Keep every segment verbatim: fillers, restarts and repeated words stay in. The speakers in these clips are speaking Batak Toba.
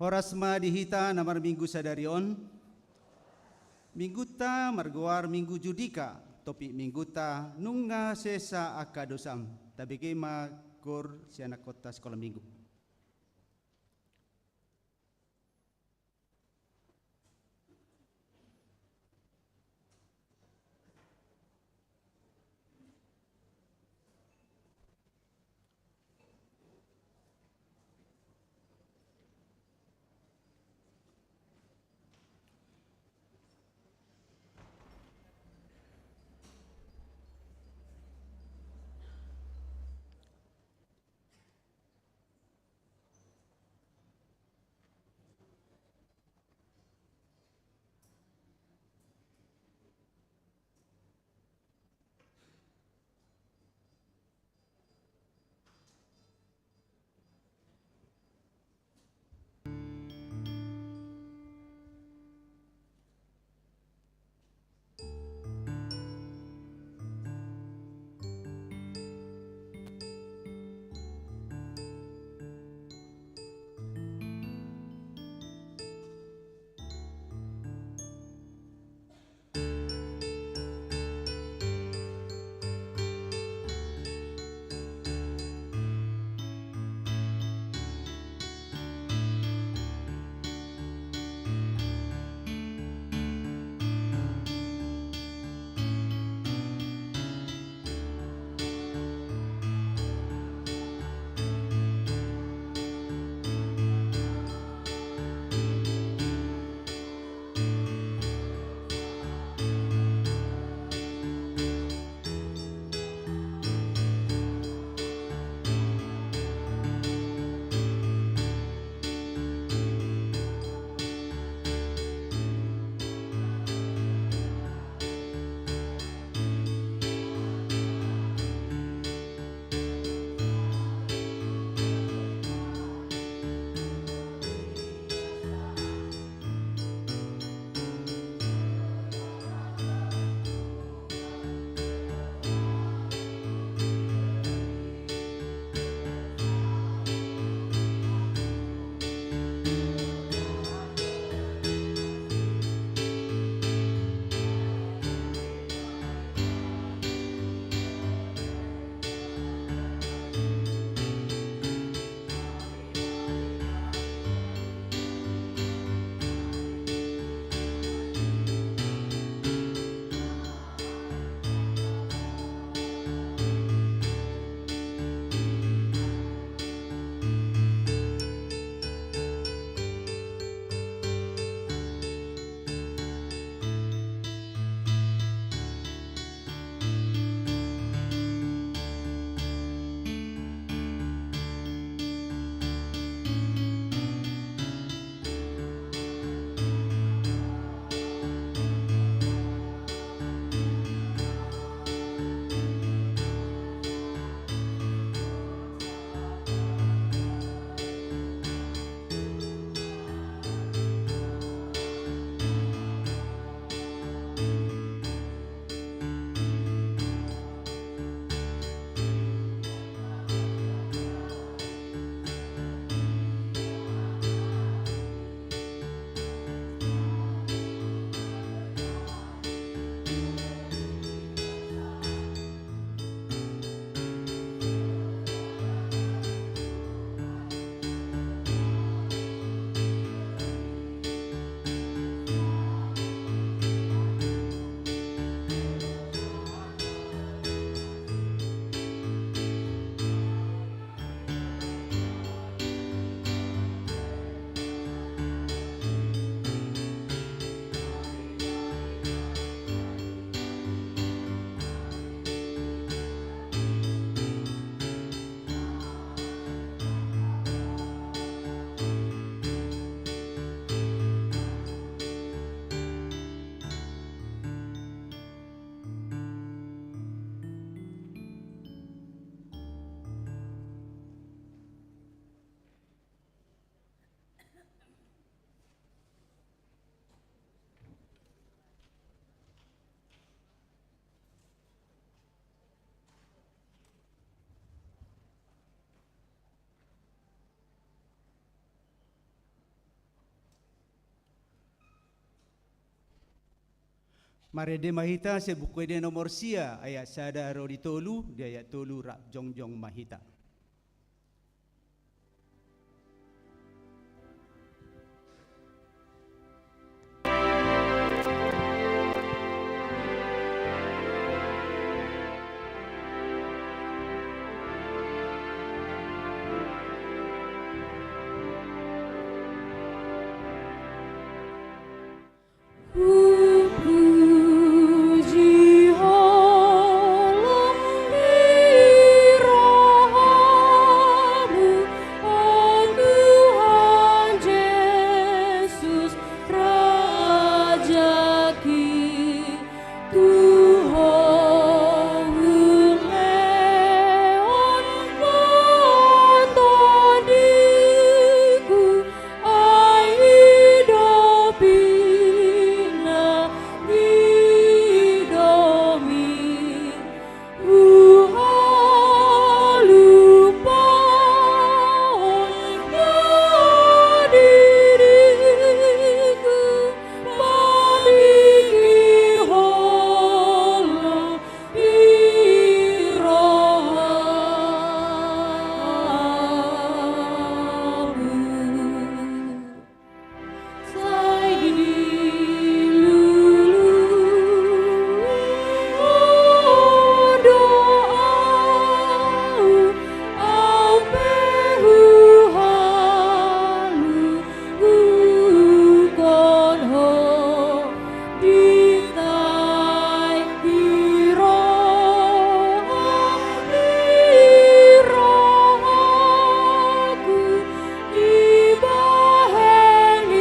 Horas ma di hita na marminggu sadari on. Minggunta margoar Minggu Judika, topik minggunta nunga sesa angka dosam. Tabege ma koor sian angka sikola minggu. Marende ma hita sian Buku Ende nomor sia, ayat sada ro di tolu, di ayat tolu rap jongjong ma hita. Hupuji Ho, lambok ni rohamu, o Tuhan Jesus, Raja Kintuho. Hulehon ma tondiku, ai idop i na nidomi. Huhalupahon ma diriku, mamingkirhon lam ni rohamu. Sai dilului Ho do ahu, ahu pe huhalupahon Ho. Di tahi roha ni rohaku, dibahen i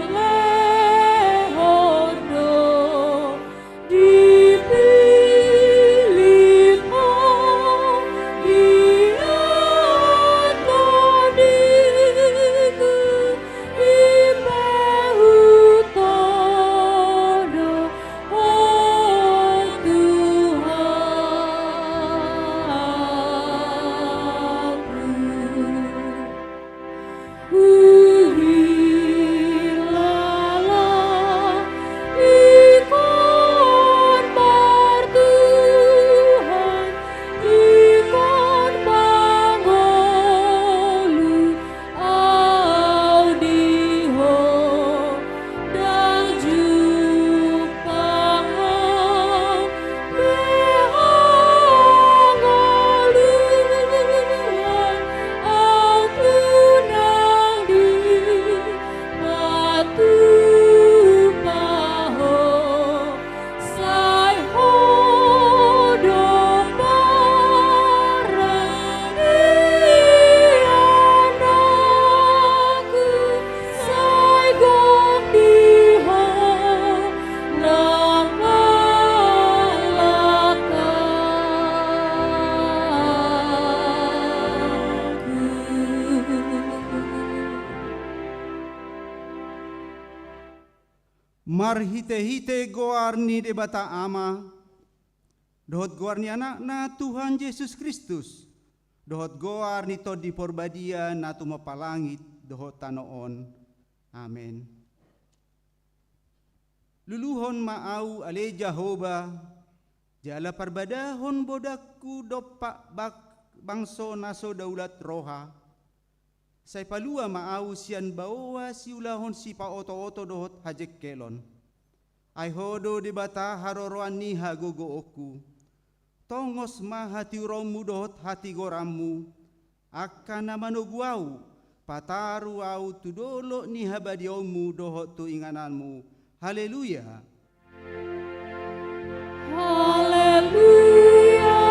hulehon do. Dipillit Ho di antong diriku, i pe hutodo Ho Tuhanku. Huhilala ingkon martuhan, ingkon mangolu au di Ho. Ndang jumpang au be hangoluan, au tu nang di patupa Ho. Sai Ho do parang ni anakku, sai gok di Ho na mangalangka. Marhitehite goar ni Debata Ama, dohot goar ni Anakna Tuhan Jesus Kristus, dohot goar ni Tondi Porbadia na tumompa langit dohot tano on. Amen. Luluhon ma ahu, ale Jahowa, jala parbadahon bodangku dompak bak-, bangso na so daulat roha. Sai palua ma ahu sian baoa siulahon sipaotooto dohot hajengkelon. Ai Ho do Debata haroroan ni hagogoonku. Tongos ma hatiuronmu dohot hatigoranmu, angka na manogu ahu, pataru ahu tu dolok ni habadiaonmu dohot tu ingananmu. Haleluya! Haleluya!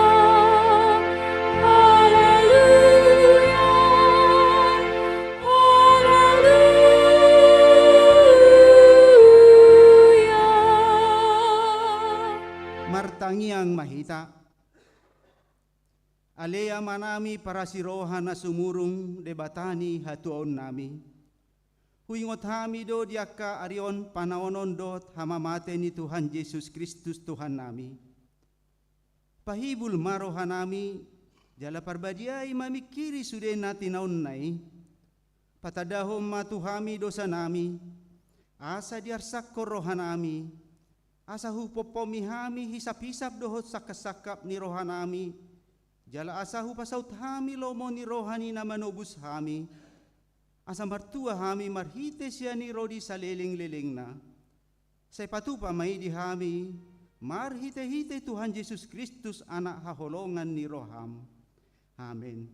Haleluya! Haleluya! Martangiang ma hita. Ale Amanami parasiroha na sumurung, Debata ni hatuaonnami. Huingot hami do di angka ari on panaonon dohot hamamate ni Tuhan Jesus Kristus Tuhannami. Pahibul ma rohanami, jala parbadiai mamingkiri sude na tinaonna i. Patandahon ma tu hami dosanami, Asa diarsakkon rohanami, asa hupompomi hami hisaphisap dohot sangkapsangkap ni rohanami, jala asa hupasaut hami lomo ni roha ni na manobus hami, asa martua hami marhite sian i ro di salelenglelengna. Sai patupa ma i di hami, marhitehite Tuhan Jesus Kristus, Anak haholongan ni roham. Amen.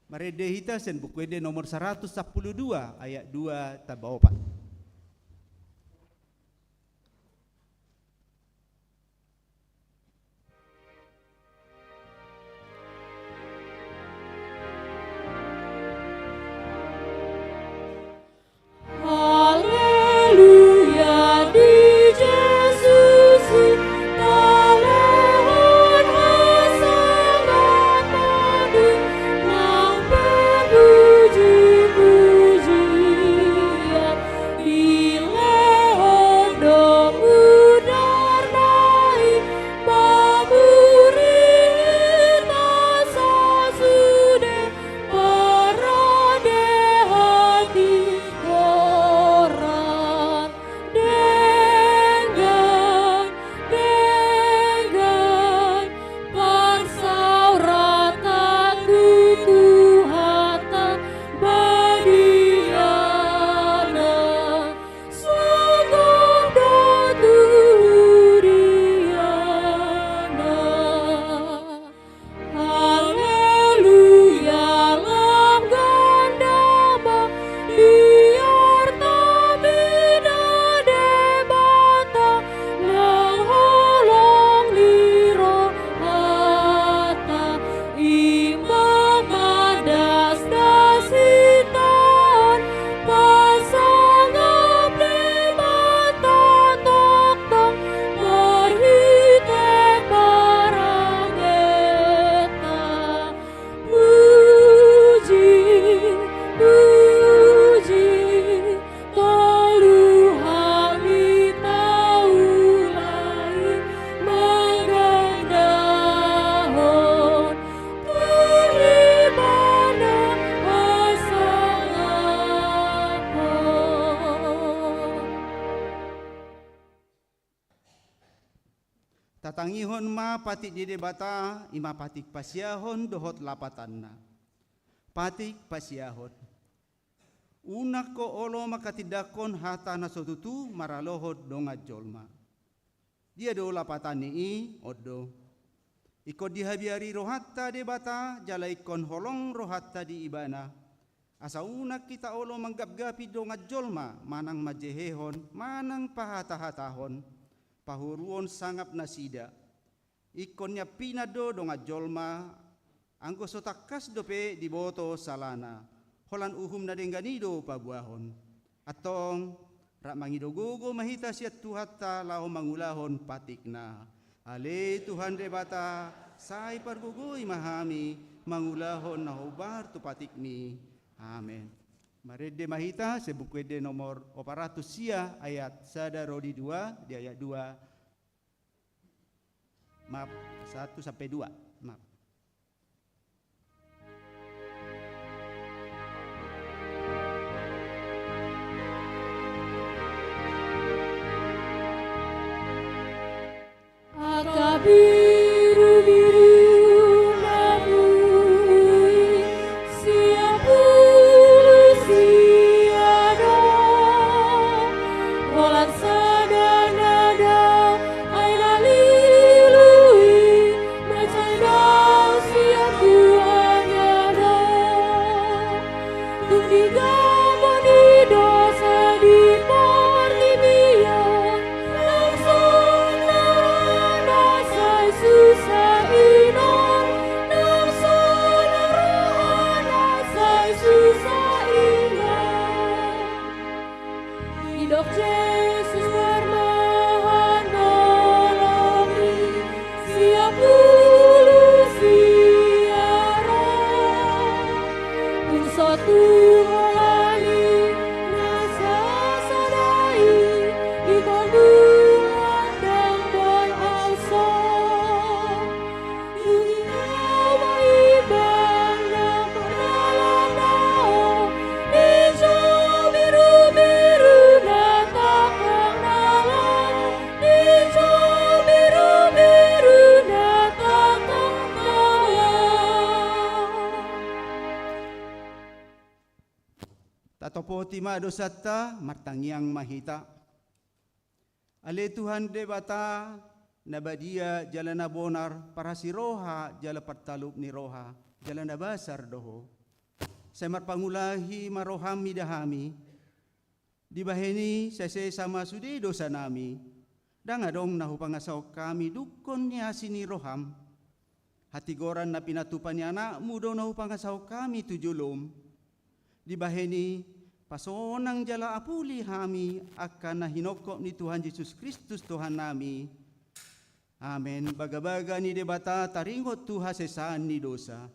Marende hita sian Buku Ende nomor saratus sampulu dua, ayat dua tamba opat. Haleluya, di Jesus i talehon hasangapon nang pujipujian, dilehon do mudarna i mamuri hita sasude parade hatigoran. Denggan, denggan, parsaoratan tu Tuhanta badiana, sungkup do tu diana. Haleluya, lam ganda ma biar tabina Debata nang holong ni rohanta, i ma mandasdasi hita on pasangap Debata tongtong marhite parangenta. Puji, puji, tolu hami taulahon manggandahon tu Ibana hasangapon. Tatangihon ma patik ni Debata, i ma patik pasiahon dohot lapatanna. Patik pasiahon. Unang ho olo manghatindanghon hata na so tutu maralohon dongan jolma. Dia do lapatan ni i? On do. Ingkon dihabiari rohanta Debata, jala ingkon holong rohanta di Ibana. Asa unang hita olo manggapgapi dongan jolma, manang manjehehon, manang pahatahatahon, pahuruon sangap nasida. Ingkon niampinan do dongan jolma, anggo so tangkas dope diboto salana, holan uhum na denggan i do paboahon. Antong, rap mangido gogo ma hita sian Tuhanta laho mangulahon patikna. Ale Tuhan Debata, sai pargogoi ma hami mangulahon na hombar tu patikmi. Amen. Marende ma hita sian Buku Ende nomor opat ratus sia, ayat sada ro di dua, di ayat dua. Maaf, satu sampai dua. Maaf. Angka birubiru na boi sian hulu sian on, holan sada nada ai na lilu i, mansai dao sian Tuhan i do. Tung digamon i dosa di portibi on, nang sonang roha na sai susa i do, nang sonang roha na sai susa i do. Didok Jesus parmahan moloki sian hulu sian on. Tung so tutu holan i na sasada i, ingkon dang boi au son. Dung i ma Ibana pardalan dao di Ima dosanta, martangiang ma hita. Ale Tuhan Debata, na badia jala na bonar, parasi roha jala partalup ni roha, jala na basar do Ho. Sai marpangulahi ma roham mida hami. Dibahen i sai sesa ma sude dosanami. Ndang adong na hupangasahon hami dungkon ni asi ni roham. Hatigoran na pinatupa ni Anakmu do na hupangasahon hami tu jolom. Dibahen i, pasonang jala apuli hami angka na hinongkop ni Tuhan Jesus Kristus Tuhannami. Amen. Bagabaga ni Debata taringot tu hasesaan ni dosa.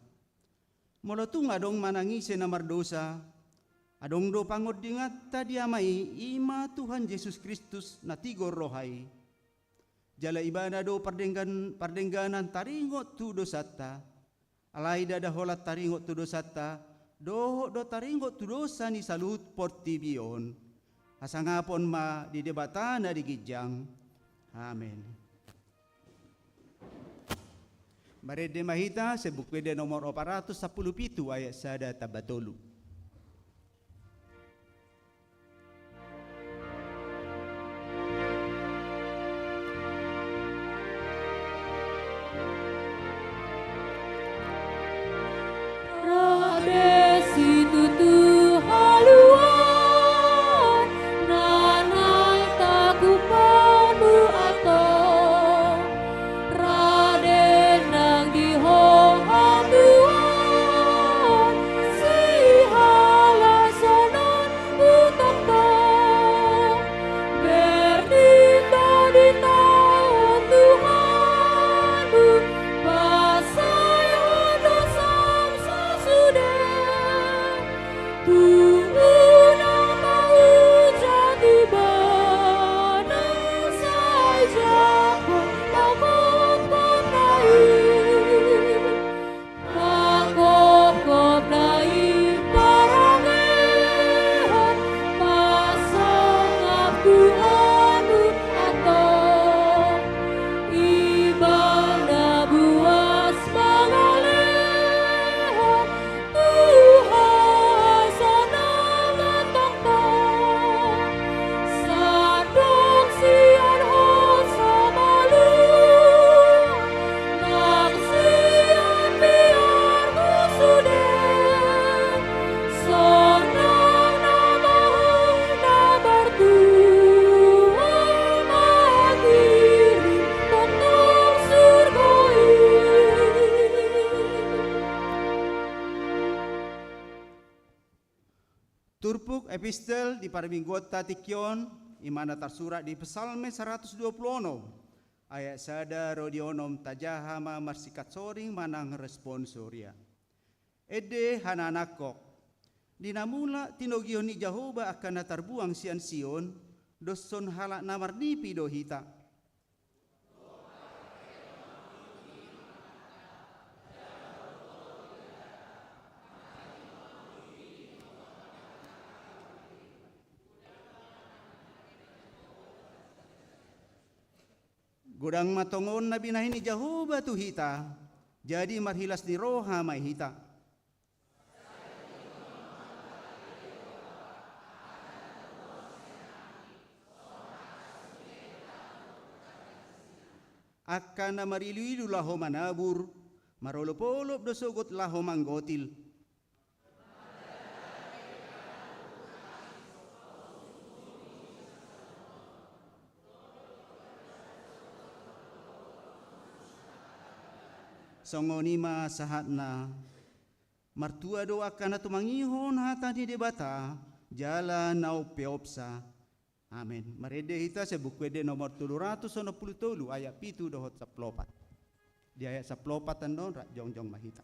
Molo tung adong manang ise na mardosa, adong do pangondinganta di Ama i, ima Tuhan Jesus Kristus na tigor roha i. Jala Ibana do pardenggan-, pardengganan taringot tu dosanta. Alai ndada holan taringot tu dosanta, dohot do taringot tu dosa ni saluhut portibi on. Hasangapon ma di Debata na di ginjang. Amen. Marende ma hita sian Buku Ende nomor opat ratus sampulu pitu ayat sada tamba tolu. Rade situtu haluaon na naeng takumbangmu antong. Rade nang di ho hatuaon, sihalasonon hutongtong. Bertindak di taon Tuhanmu, pasaehon dosam sasude. Tung unang mauliate Ibana, sai jangkon pangkophopna i. Pangkophopna i parangehon, pasangap Tuhanmu antong. Ibana buas mangalehon tu ho hasonangan antong. Sandok sian ho samaluan, nang sian biarmu sude. Sonang nama ho na martua manghirim tongtong surgo i. Turpuk epistel di parmingguonta tingki on, ima na tarsurat di Psalmen saratus dua pulu onom, ayat sada ro di onom, tajaha ma marsingkat soring manang responsoria. Ende hananangkok. Di na mulak tinogihon ni Jahowa angka na tarbuang sian Sion, doshon halak na marnipi do hita. Godang ma tongon na binahen ni Jahowa tu hita, jadi marhilas ni roha ma hita. Angka na mariluilu laho manabur, marolopolop do sogot laho manggotil. Songon i ma sahatna. Martua do angka na tumangihon hata ni Debata, jala na umpeopsa. Amen. Marende hita sian Buku Ende nomor tolu ratus onom pulu tolu, ayat pitu dohot sampulu opat. Di ayat sampulu opat annon, rap jongjong ma hita.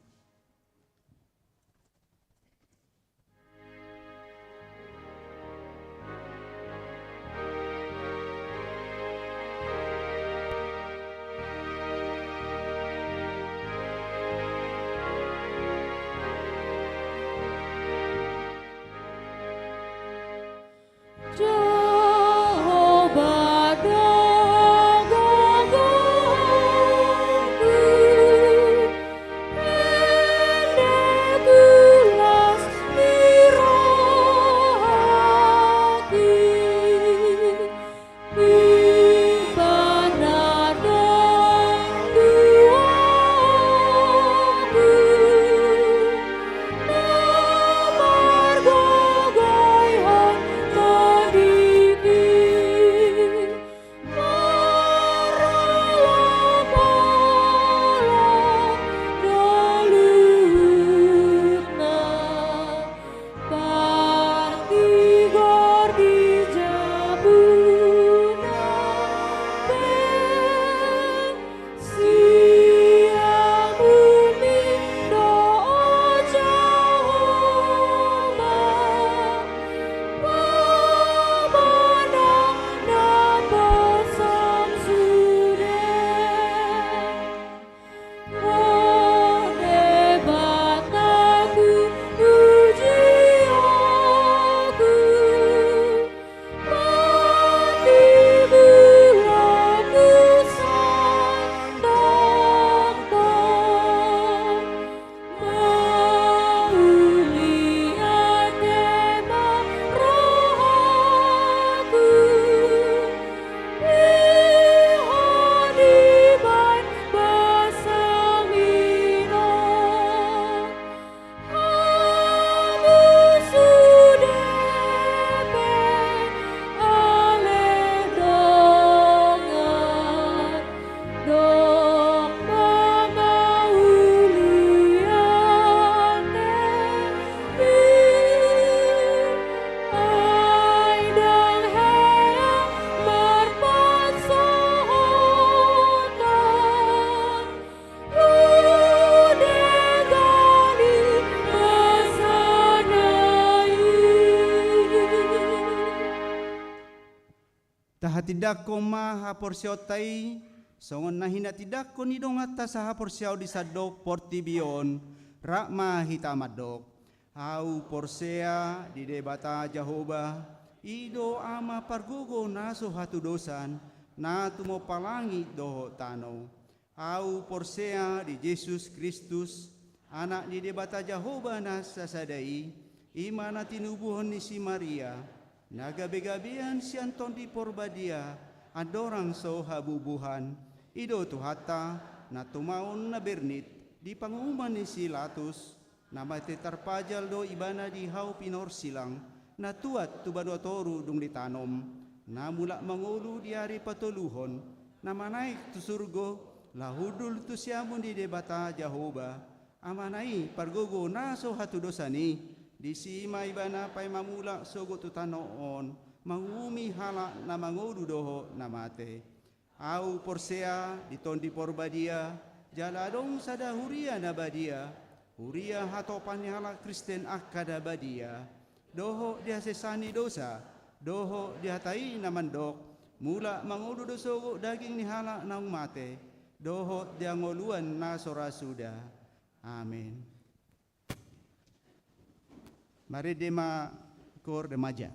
Tahatindangkon ma haporseaonta i, songon na hinatindangkon ni donganta sahaporseaon di sandok portibi on, rap ma hita mandok. Ahu porsea di Debata Jahowa, i do Ama pargogo na so hatudosan, na tumompa langit dohot tano. Ahu porsea di Jesus Kristus, Anak ni Debata Jahowa na sasada i, i ma na tinubuhon ni si Maria, na gabegabean sian Tondi Porbadia, andorang so habubuhan. I do Tuhanta, na tumaon na bernit, di panguhuman ni si Latus, na mate tarpajal do Ibana di hau pinorsilang, na tuat tu banua toru dung ditanom, na mulak mangolu di ari patoluhon, na manaek tu surgo, laho hundul tu siamun ni Debata Jahowa, Amana i pargogo na so hatudosan i, disi ma Ibana paima mulak sogot tu tano on, manguhumi halak na mangolu dohot na mate. Ahu porsea di Tondi Porbadia, jala adong sada huria na badia, huria hatopan ni halak Kristen angka na badia, dohot di hasesaan ni dosa, dohot di hata i na mandok, mulak mangolu do sogot daging ni halak naung mate, dohot di hangoluan na so ra suda. Amen. Marende ma, koor remaja.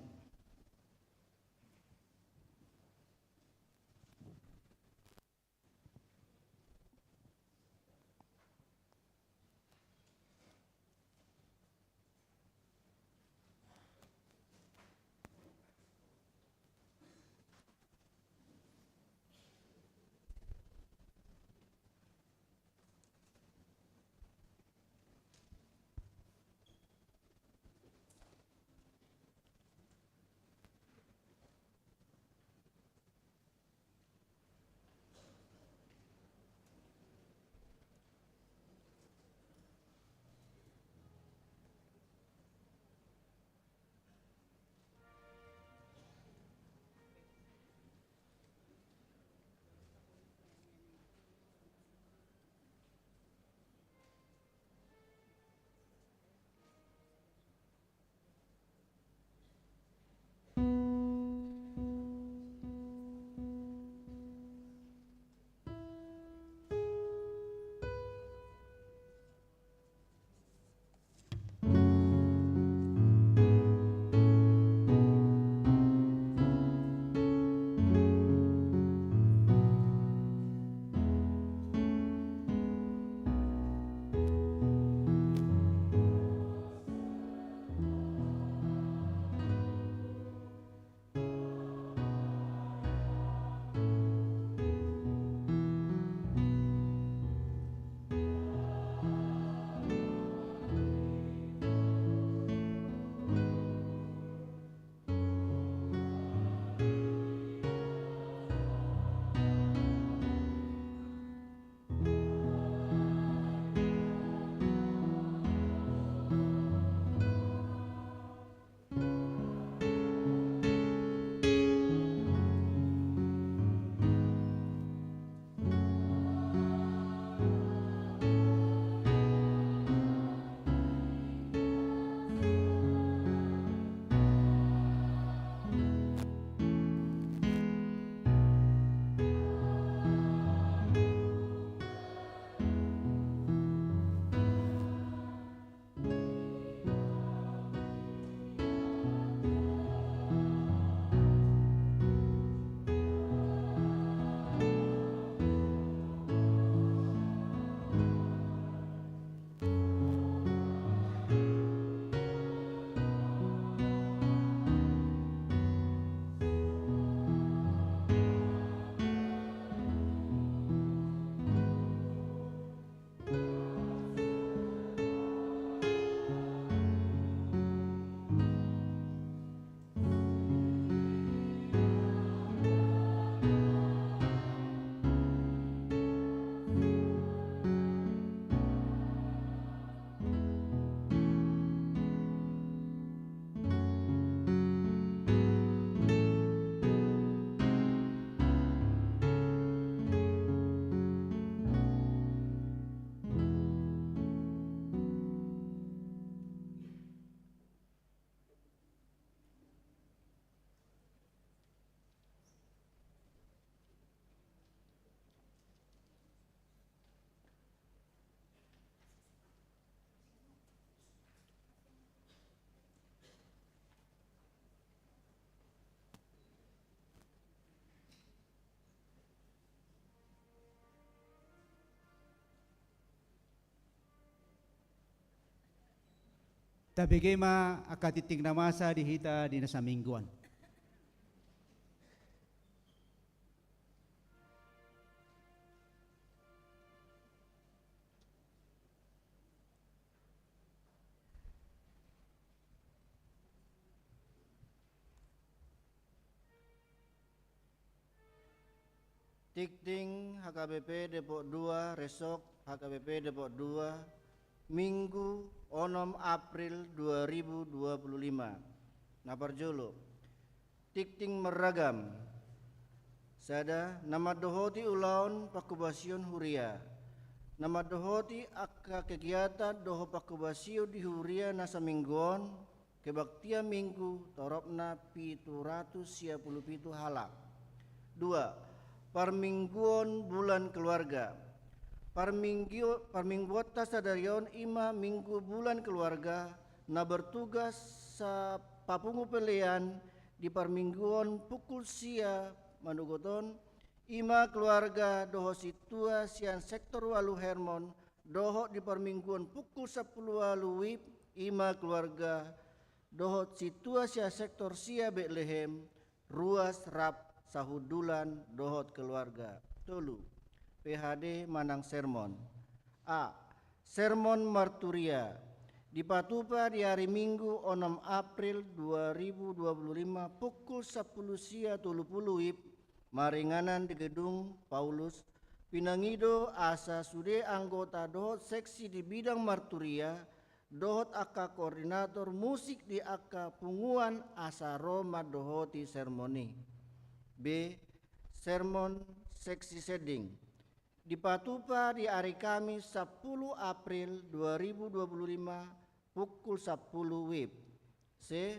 Tabege ma angka tingting na masa di hita di na samingguan. Tingting H K B P Depok dua, resok H K B P Depok dua, Minggu onom April dua ribu dua puluh lima. Na parjolo, tingting marragam. Sada, na mandohoti ulaon pangkobasion huria. Na mandohoti angka kegiatan dohot pangkobasion di huria na saminggu on, kebaktian Minggu, toropna pitu ratus sia pulu pitu halak. Dua, parmingguon bulan keluarga. Parminggu-, parmingguonta sadari on i ma Minggu bulan keluarga, na bertugas sa-, papungu pelean di parmingguon pukul sia manogot on, i ma keluarga dohot sintua sian sektor ualu Hermon, dohot di parmingguon pukul sampulu ualu wib, i ma keluarga dohot sintua sian sektor sia Betlehem, ruas rap sahundulan dohot keluarga. Tolu, P H D manang sermon. A, sermon marturia. Dipatupa di ari Minggu onom April dua ribu dua puluh lima pukul sampulu sia tolu pulu wib, maringanan di Gedung Paulus. Pinangido asa sude anggota dohot seksi di bidang marturia, dohot angka koordinator musik di angka punguan asa ro mandohoti sermon i. B, sermon seksi sending. Dipatupa di ari Kamis sampulu April dua ribu dua puluh lima pukul sampulu wib. C,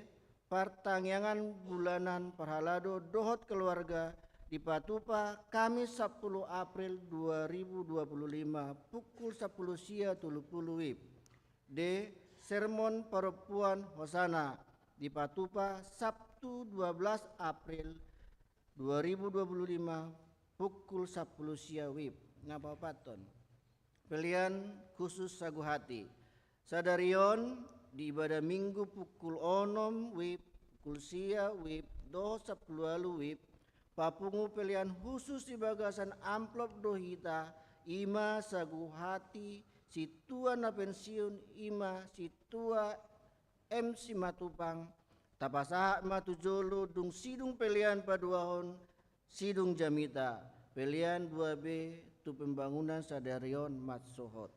partangiangan bulanan parhalado dohot keluarga dipatupa Kamis sampulu April dua ribu dua puluh lima pukul sampulu sia tolu pulu wib. D, sermon parompuan Hosana dipatupa Sabtu dua belas April dua ribu dua puluh lima pukul sampulu sia wib. Na paopathon, pelean khusus sagu hati. Sadari on di ibadah Minggu pukul onom wib, pukul sia wib dohot sampulu ualu wib, papungu pelean khusus di bagasan amplop do hita, i ma sagu hati sintua na pensiun, i ma sintua M Simatupang, tapasahat ma tu jolo dung sidung pelean paduahon sidung jamita, pelean dua B tu pembangunan sadari on mansohot.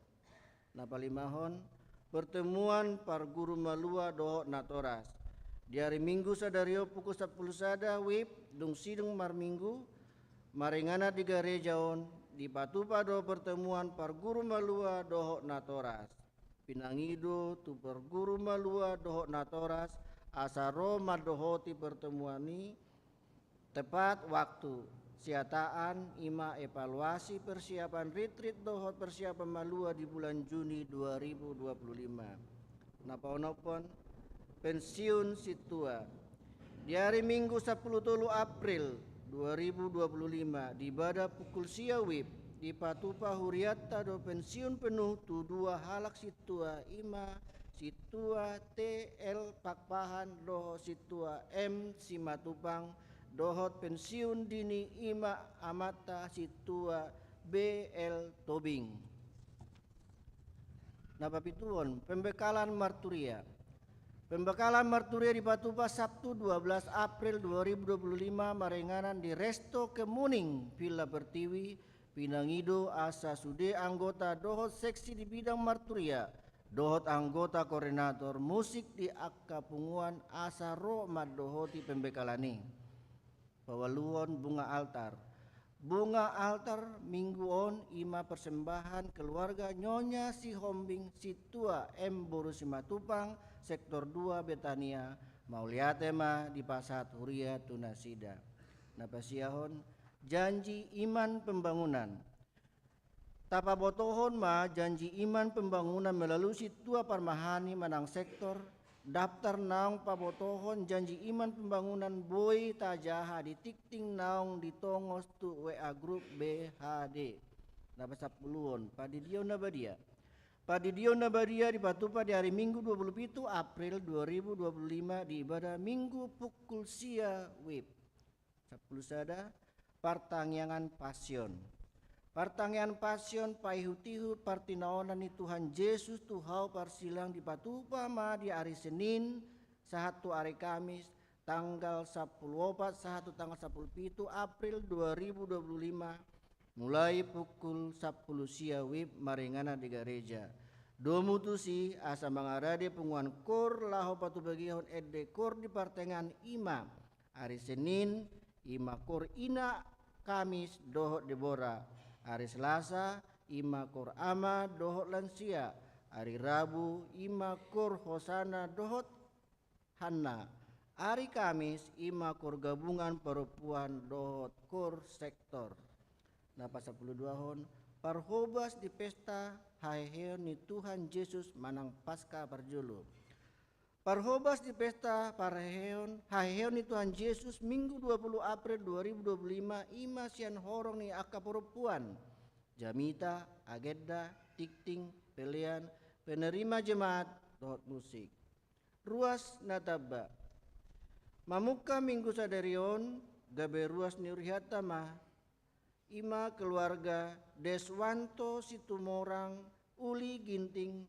Na palimahon, pertemuan parguru malua dohot natoras. Di ari Minggu sadari on pukul sampulu sada wib dung sidung marminggu, maringanan di gareja on, dipatupa do pertemuan parguru malua dohot natoras. Pinangido tu parguru malua dohot natoras asa ro mandohoti pertemuan i tepat waktu. Siataan i ma evaluasi persiapan ritrit dohot persiapan malua di bulan Juni dua ribu dua puluh lima. Na paonomhon, pensiun sintua. Di ari Minggu sampulu tolu April dua ribu dua puluh lima, di ibadah pukul sia wib, dipatupa hurianta do pensiun penuh tu dua halak sintua, i ma sintua T L Pakpahan dohot sintua M Simatupang, dohot pensiun dini, i ma amanta sintua B L Tobing. Na papituhon, pembekalan marturia. Pembekalan marturia dipatupa Sabtu dua belas April dua ribu dua puluh lima maringanan di Resto Kemuning, Villa Pertiwi. Pinangido asa sude anggota dohot seksi di bidang marturia dohot anggota koordinator musik di angka punguan asa ro mandohoti pembekalan i. Paualuhon, bunga altar. Bunga altar Minggu on i ma persembahan keluarga Nyonya Sihombing sintua M boru Simatupang, sektor dua Betania, mauliate ma dipasahat huria tu nasida. Na pasiahon, janji iman pembangunan. Tapabotohon ma janji iman pembangunan melalui sintua parmahani manang sektor, daftar naung pabotohon janji iman pembangunan boi tajaha di tingting naung ditongos tu W A grup B H D. Na pasampuluhon, pandidion na badia. Pandidion na badia dipatupa di ari Minggu dua puluh pitu April dua ribu dua puluh lima di ibadah Minggu pukul sia wib. Sampulu sada, partangiangan Pasion. Partangiangan Pasion paihut-ihut partinaonan ni Tuhan Jesus tu hau parsilang dipatupa ma di ari Senin sahat tu ari Kamis tanggal sampulu opat sahat tu tanggal sampulu pitu April dua ribu dua puluh lima, mulai pukul sampulu sia wib maringanan di gareja. Domu tusi asa mangarade punguan kor laho patubegehon ende kor di partangiangan i ma, ari Senin i ma kor ina, Kamis dohot Debora, ari Selasa i ma kor ama dohot lansia, ari Rabu i ma kor Hosana dohot Hanna, ari Kamis i ma kor gabungan parompuan dohot kor sektor. Na pasampulu duahon, parhobas di pesta haheheon ni Tuhan Jesus manang Paska parjolo. Parhobas di pesta parheheon haheheon ni Tuhan Jesus Minggu dua puluh April dua ribu dua puluh lima i ma sian horong ni angka parompuan, jamita, agenda, tingting, pelean, penerima jemaat dohot musik. Ruas na tamba. Mamungka Minggu sadari on gabe ruas ni hurianta ma, i ma keluarga Deswanto Situmorang Uli Ginting,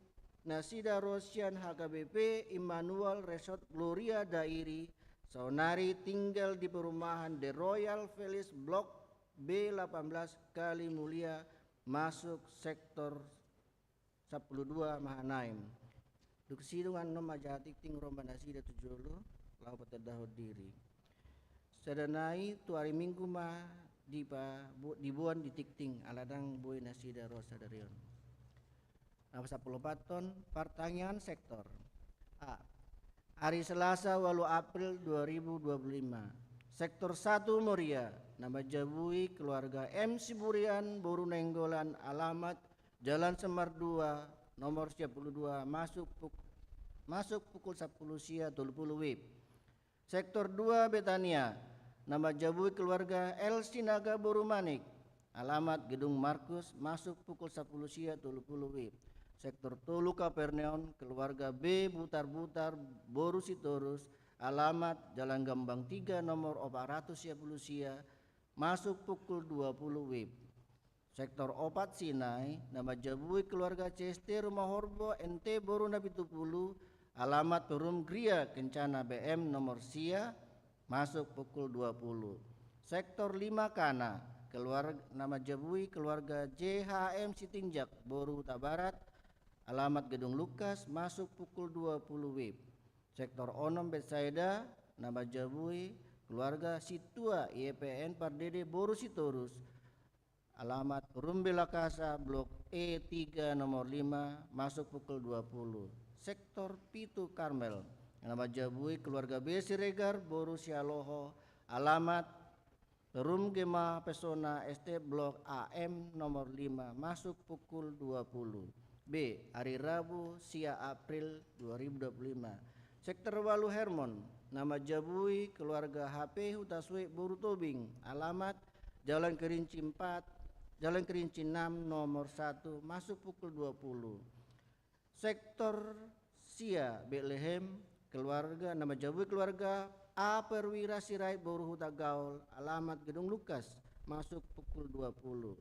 nasida ro sian H K B P Immanuel Resort Gloria Dairi, saonari tinggal di perumahan The Royal Village Blok B delapan belas Kalimulia, masuk sektor sampulu dua Mahanaim. Dung sidung annon ma jaha tingting ro ma nasida tu jolo laho patandahon diri. Sada nai tu ari Minggu ma dipa-, bu-, diboan di tingting, ala ndang boi nasida ro sadari on. Na pasampulu opathon, partangiangan sektor. A. Ari Selasa ualu April dua ribu dua puluh lima. Sektor satu Moria, na manjabui keluarga M Siburian boru Nainggolan, alamat Jalan Semar dua, nomor sia pulu dua, masuk puk-, masuk pukul sampulu sia tolu pulu wib. Sektor dua Betania, na manjabui keluarga L Sinaga boru Manik, alamat Gedung Markus, masuk pukul sampulu sia tolu pulu wib. Sektor tolu Kapernaum, keluarga B Butar-Butar boru Sitorus, alamat Jalan Gambang tiga nomor opat ratus sia pulu sia, masuk pukul dua pulu wib. Sektor opat Sinai, na manjabui keluarga C S T Rumah Horbo N T boru na pitu pulu, alamat Perum Gria Kencana B M nomor sia, masuk pukul dua pulu. Sektor lima Kana, keluarga, na manjabui keluarga J H M Sitinjak boru Hutabarat, alamat Gedung Lukas, masuk pukul dua pulu wib. Sektor onom Betsaida, na manjabui keluarga Situa I P N Pardede boru Sitorus, alamat Rumbe Lakasa, Blok E tiga nomor lima, masuk pukul dua pulu. Sektor pitu Karmel, na manjabui keluarga B Siregar boru Sialoho, alamat Perum Gema Pesona S T Blok A M nomor lima, masuk pukul dua pulu. B. Ari Rabu sia April dua ribu dua puluh lima. Sektor ualu Hermon, na manjabui keluarga H P Hutasuhek boru Tobing, alamat Jalan Kerinci empat, Jalan Kerinci enam nomor satu, masuk pukul dua pulu. Sektor sia Betlehem, keluarga, na manjabui keluarga A Perwira Sirait boru Hutagaol, alamat Gedung Lukas, masuk pukul dua pulu.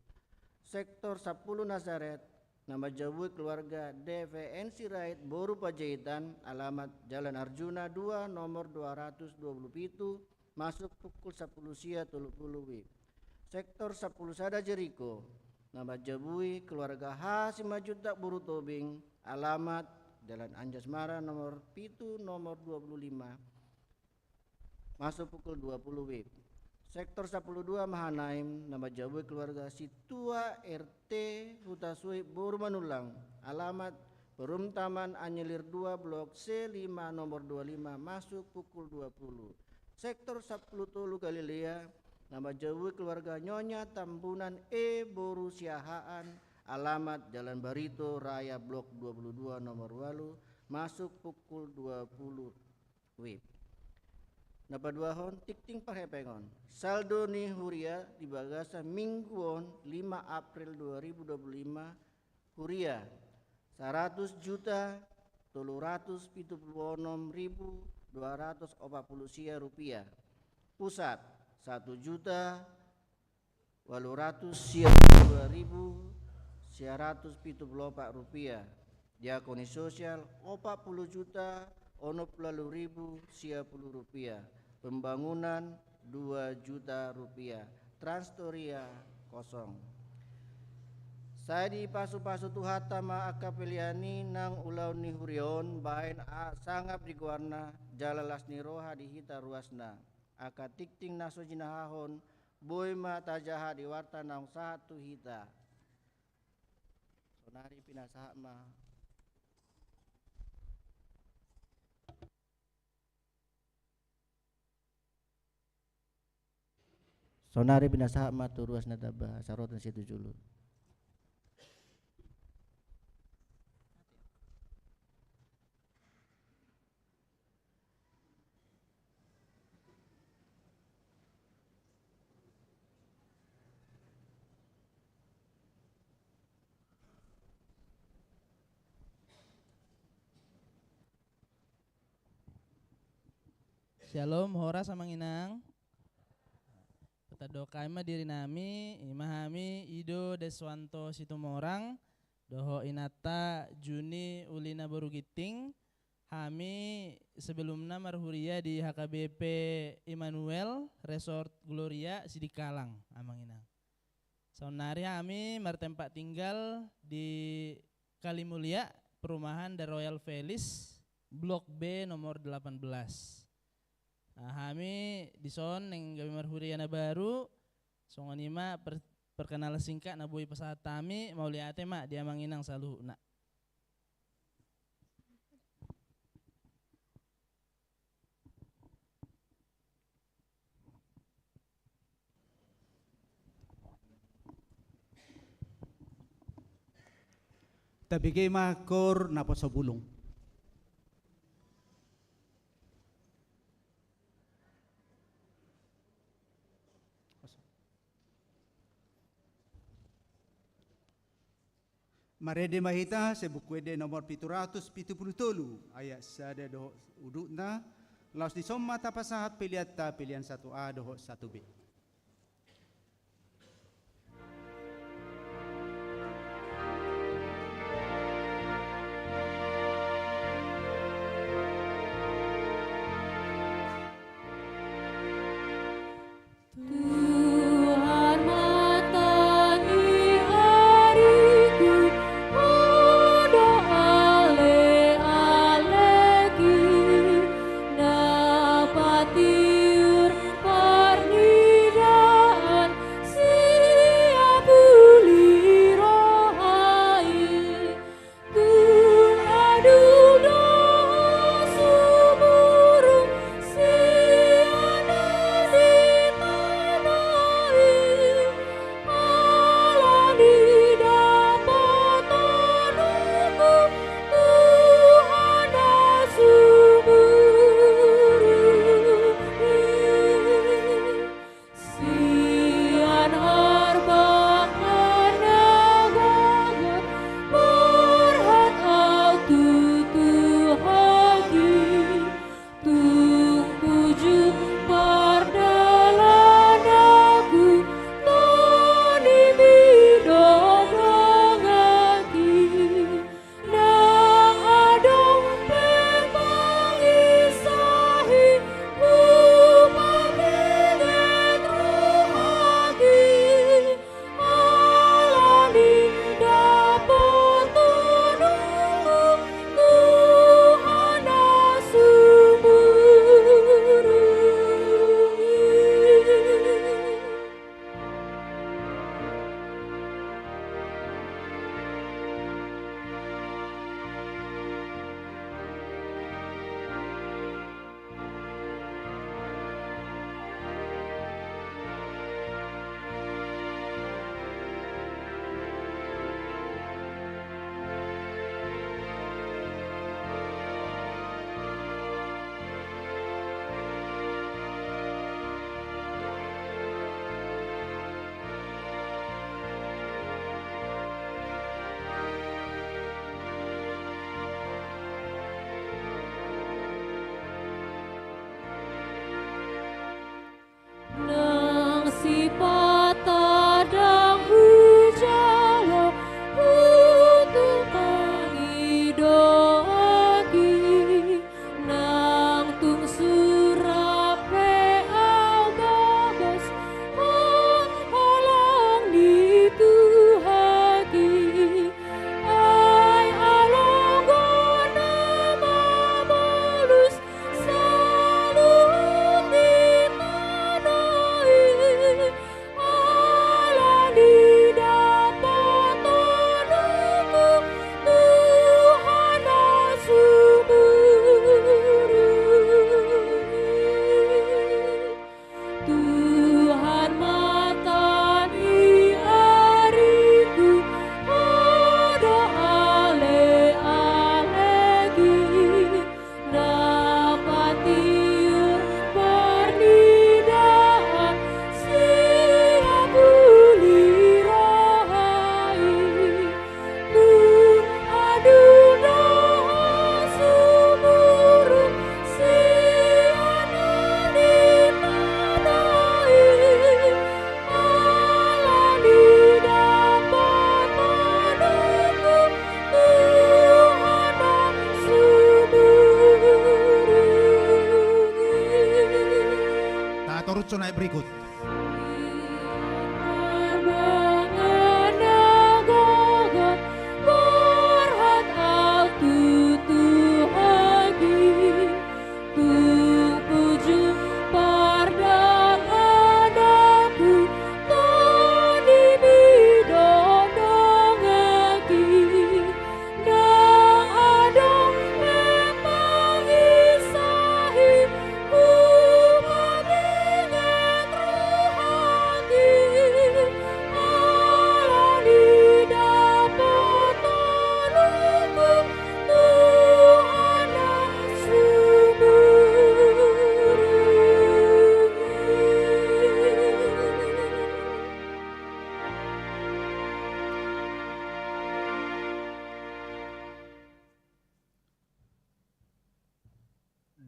Sektor sampulu Nazaret, na manjabui keluarga D V N Sirait boru Panjaitan, alamat Jalan Arjuna dua nomor dua ratus dua pulu pitu, masuk pukul sampulu sia tolu pulu wib. Sektor sampulu sada Jeriko, na manjabui keluarga H Simanjuntak boru Tobing, alamat Jalan Anjasmara nomor pitu nomor dua pulu lima, masuk pukul dua pulu wib. Sektor sampulu dua Mahanaim, na manjabui keluarga Situa R T Hutasuhek boru Manullang, alamat Perum Taman Anyelir dua Blok C lima nomor dua lima, masuk pukul dua pulu. Sektor sampulu tolu Galilea, na manjabui keluarga Nyonya Tambunan E boru Siahaan, alamat Jalan Barito Raya Blok dua pulu dua nomor ualu, masuk pukul dua pulu wib. Na paduahon, tingting parhepengon. Saldo ni huria di bagasan minggu on, lima April dua ribu dua puluh lima, huria saratus juta tolu ratus pitu pulu onom ribu dua ratus opat pulu sia rupiah. Pusat, satu juta ualu ratus sia pulu dua ribu sia ratus pitu pulu opat rupiah. Diakoni sosial, opat pulu juta onom pulu ualu ribu sia pulu rupiah. Pembangunan, dua juta rupiah. Transtoria, kosong. Sai dipasupasu Tuhanta ma angka pelean i nang ulaon ni huria on, bahen a-, sangap di goarna, jala las ni roha di hita ruasna. Angka tingting na so jinahahon, boi ma tajaha di warta naung sahat tu hita. Sonari pinasahat ma. Sonari pinasahat ma tu ruas na tamba, sarotan situjulu. Syalom, horas amang inang. Patandok hami ma diri nami, ima hami Ido Deswanto Situmorang, dohot inanta Juni Ulina boru Ginting, hami sebelumna marhuria di H K B P Immanuel Resort Gloria Sidikalang, amang inang. Saonnari hami martempat tinggal di Kalimulia, perumahan The Royal Village, Blok B nomor delapan belas. Nah, hami dison naeng gabe marhuria na baru, songon i ma per-, perkenalan singkat na boi pasahat hami, mauliate ma di amang inang saluhutna. Tabege ma koor naposobulung. Marende ma hita sian Buku Ende nomor pitu ratus pitu pulu tolu, ayat sada dohot udutna, laos dison ma tapasahat peleanta, pelean satu A dohot satu B. Tuhan, mata ni ariku, Ho do ale-aleki, na patiur parni-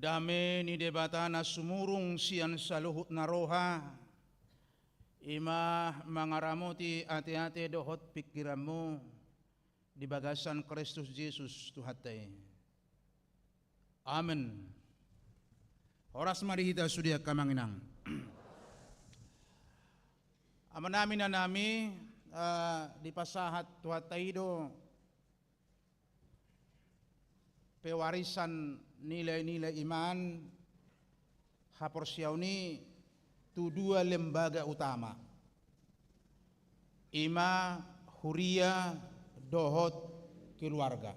Dame ni Debata na sumurung sian saluhut na roha, i ma mangaramoti ateate dohot pingkiranmu di bagasan Kristus Jesus Tuhanta i. Amen. Horas ma di hita sude angka amang inang. Amanami, inanami, eh, dipasahat Tuhanta i do pewarisan nilai-nilai iman haporseaon i tu dua lembaga utama, i ma huria dohot keluarga.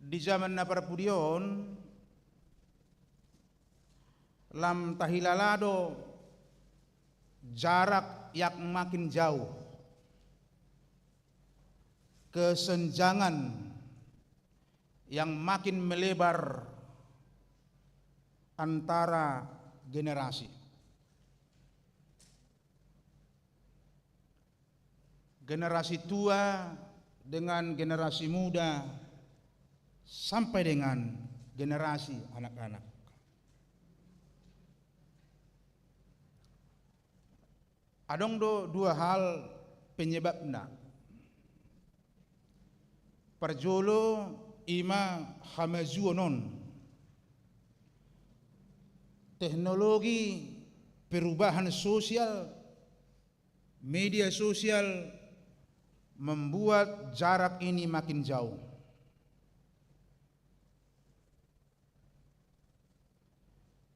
Di zaman na parpudi on, lam tahilala do jarak yang makin jauh, kesenjangan yang makin melebar antara generasi. Generasi tua dengan generasi muda, sampai dengan generasi anak-anak. Adong do dua hal penyebabna. Parjolo, i ma hamajuon on. Teknologi, perubahan sosial, media sosial membuat jarak ini makin jauh.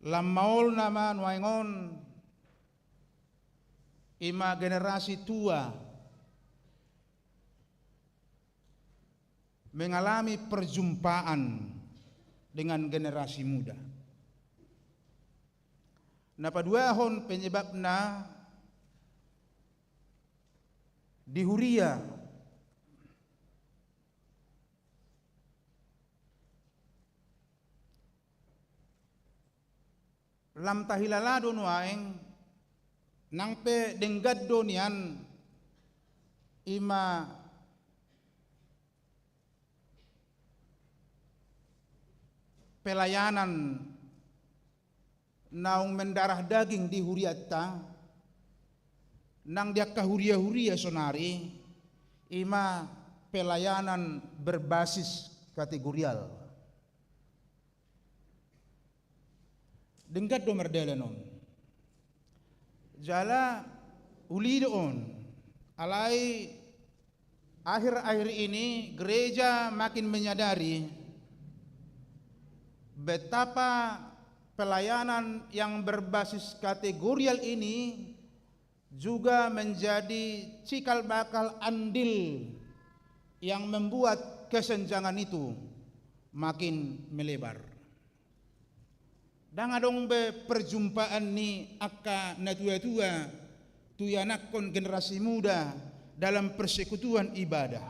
Lam maol nama nuaeng on, i ma generasi tua mengalami perjumpaan dengan generasi muda. Na paduahon penyebabna di huria. Lam tahilala do nuaeng, nang pe denggan do nian, i ma pelayanan naung mendarah daging di hurianta, nang di angka huria-huria sonari, i ma pelayanan berbasis kategorial. Denggan do mardalan on. Jala uli do on. Alai akhir-akhir ini gereja makin menyadari betapa pelayanan yang berbasis kategorial ini juga menjadi cikal bakal andil yang membuat kesenjangan itu makin melebar. Ndang adong be perjumpaan ni angka natua-tua tu ianakhon generasi muda dalam persekutuan ibadah.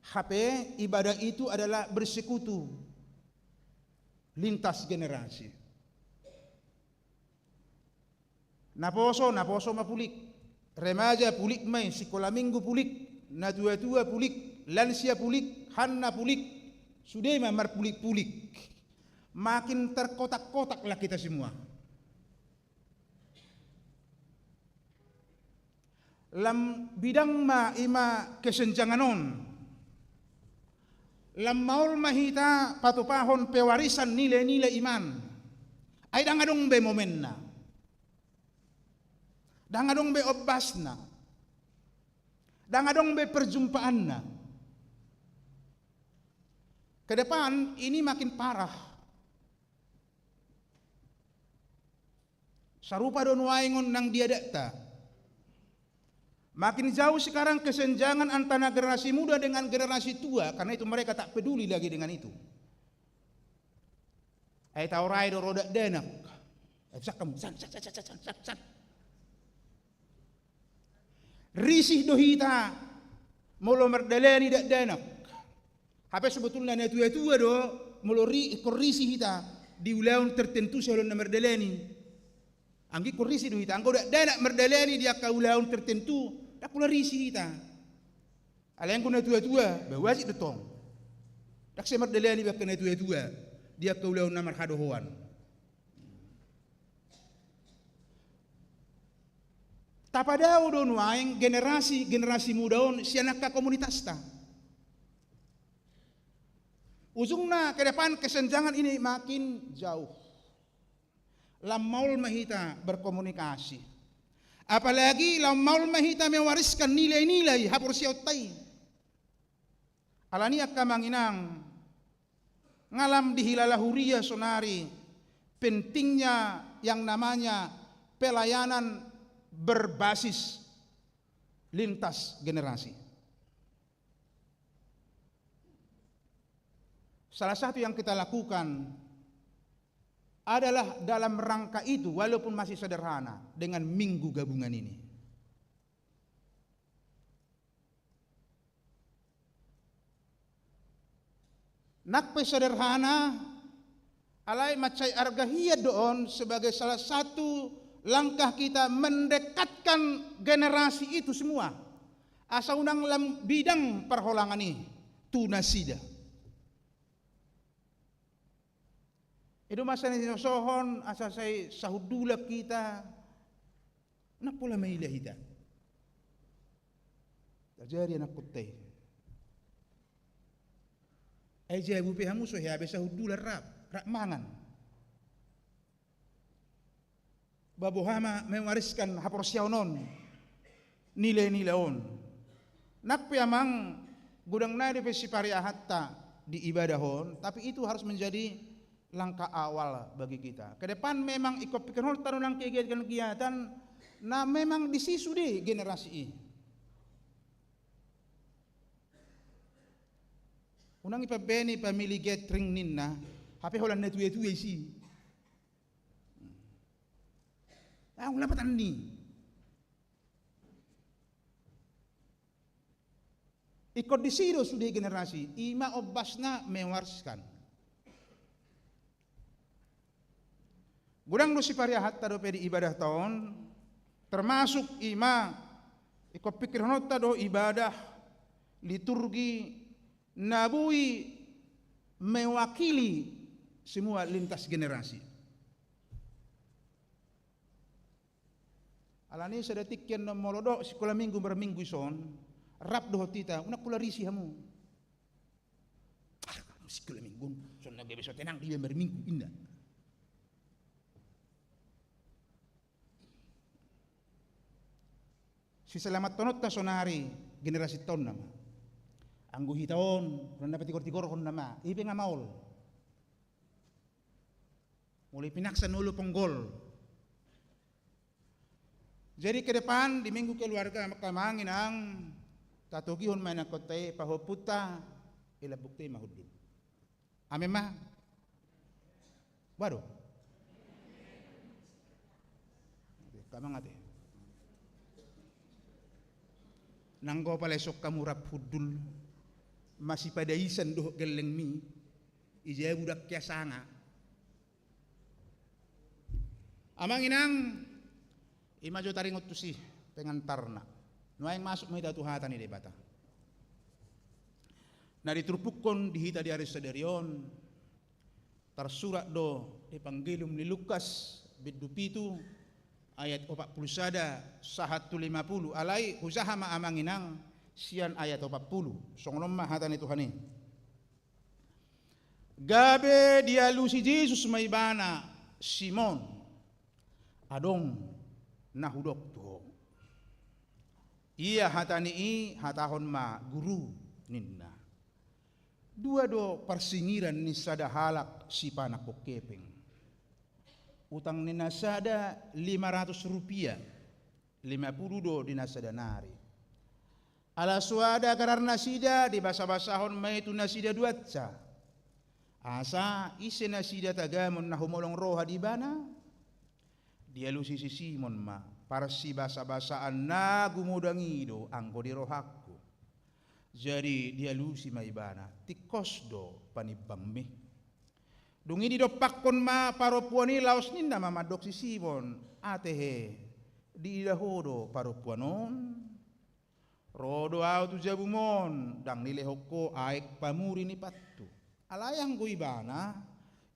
Hape ibadah itu adalah bersekutu lintas generasi. Naposo, naposo ma pulik. Remaja pulik ma i, sikola minggu pulik, natua-tua pulik, lansia pulik, hanna pulik, sude ma marpulik-pulik. Makin terkotak-kotaklah kita semua. Lam bidang ma i ma kesenjangan on. Lam maol ma hita patupahon pewarisan nilai-nilai iman. Ai ndang adong be momenna. Ndang adong be ombasna. Ndang adong be perjumpaanna. Ke depan ini makin parah. Sarupa do nuaeng on nang di adatna. Makin jauh sekarang kesenjangan antara generasi muda dengan generasi tua, karena itu mereka tak peduli lagi dengan itu. Ai taorai do ro dakdanak. Ai, san hamu, san, san, san. Risih do hita molo mardalani dakdanak. Hape sebetulna natua-tua do, molo ri-, ingkon risih hita di ulaon tertentu sian ulaon na mardalani. Anggo ingkon risih do hita, anggo dakdanak mardalani di angka ulaon tertentu, ndang pola risih hita. Alai anggo natua-tua, ba wajib do tong. Ndang sai mardalani angka na tua-tua di angka ulaon na marhadohoan. Tapadao do nuaeng generasi, generasi muda on sian angka komunitasta. Ujungna ke depan kesenjangan ini makin jauh. Lam maol ma hita berkomunikasi. Apalagi lam maol ma hita mewariskan nilai-nilai haporseaonta i. Alani i angka amang inang, nga lam dihilala huria sonari pentingnya yang namanya pelayanan berbasis lintas generasi. Salah satu yang kita lakukan adalah dalam rangka itu, walaupun masih sederhana, dengan Minggu Gabungan ini. Nang pe sederhana, alai mansai arga hian do on sebagai salah satu langkah kita mendekatkan generasi itu semua. Asa unang lam bidang parholangan i tu nasida. I do masa na sinosohon asa sai sahundulan hita. Nang pola maila hita. Tajari anakkonta i. Ai jabu pe hamu so hea be sahundulan rap, rap mangan. Ba boha ma mewariskan haporseaon on, nilai-nilai on. Nang pe amang, godang nai dope sipariahanta di ibadah on, tapi itu harus menjadi langkah awal bagi kita. Ke depan memang ingkon pingkironta do nang kegiatan-kegiatan na memang disi sude generasi i. Unang ipambaen i family gathering ninna, hape holan na tua-tua isi. Ah, unang lapatan ni. Ingkon disi do sude generasi, i ma ombasna mewariskan. Godang do sipariahanta dope di ibadahta on, termasuk i ma ingkon pingkironta do ibadah liturgi na boi mewakili semua lintas generasi. Alani i sada tingki annon molo dok sikola minggu marminggu ison, rap dohot hita, unang pola risi hamu. Ah, sikola minggu, son na gabe so tenang dia marminggu, inna. Sisalamathononta sonari generasinta on nama. Anggo hita on, unang na patigor-tigorhon nama, i pe nga maol. Mulai pinaksa na olo ponggol. Jadi ke depan di Minggu Keluarga angka amang inang, tatogihon ma anakkonta i pahompunta, i lambungta i ma hundul. Amen ma. Waduh. Oke, kamang ate. Nanggo pala ison hamu rap hundul, masipadaisan dohot gellengmi, i jabu ndang hea sanga. Amang inang, i ma jo taringot tusi pengantarna. Nuaeng masuk ma hita tu hata ni Debata. Na diturpukkon di hita di ari sadari on, tarsurat do di Evangelium ni Lukas, bindu pitu, ayat opat pulu sada sahat tu lima pulu, alai hujaha ma amang inang sian ayat opat pulu, songon on ma hata ni Tuhan i. Gabe dialusi Jesus ma ibana, Simon, adong na hudok tu ho. Ia hata ni i hatahon ma Guru ninna. Dua do parsingiran ni sada halak sipanakhon hepeng. Utang ni na sada lima ratus rupiah, lima pulu do di na sada nari. Ala so ada garar nasida dibasabasahon ma i tu nasida duansa. Asa ise nasida tagamon na humolong roha di ibana? Dialusi si Simon ma, parsibasabasaan na gumodang i do anggo di rohangku. Jadi dialusi ma ibana, tingkos do panimbangmi. Dung i didompakkon ma parompuan i laos ninna ma mandok si Simon, ate he, diida ho do parompuan on? Ro do ahu tu jabum on, ndang nilehon ho aek pamuri ni pathu. Alai anggo ibana,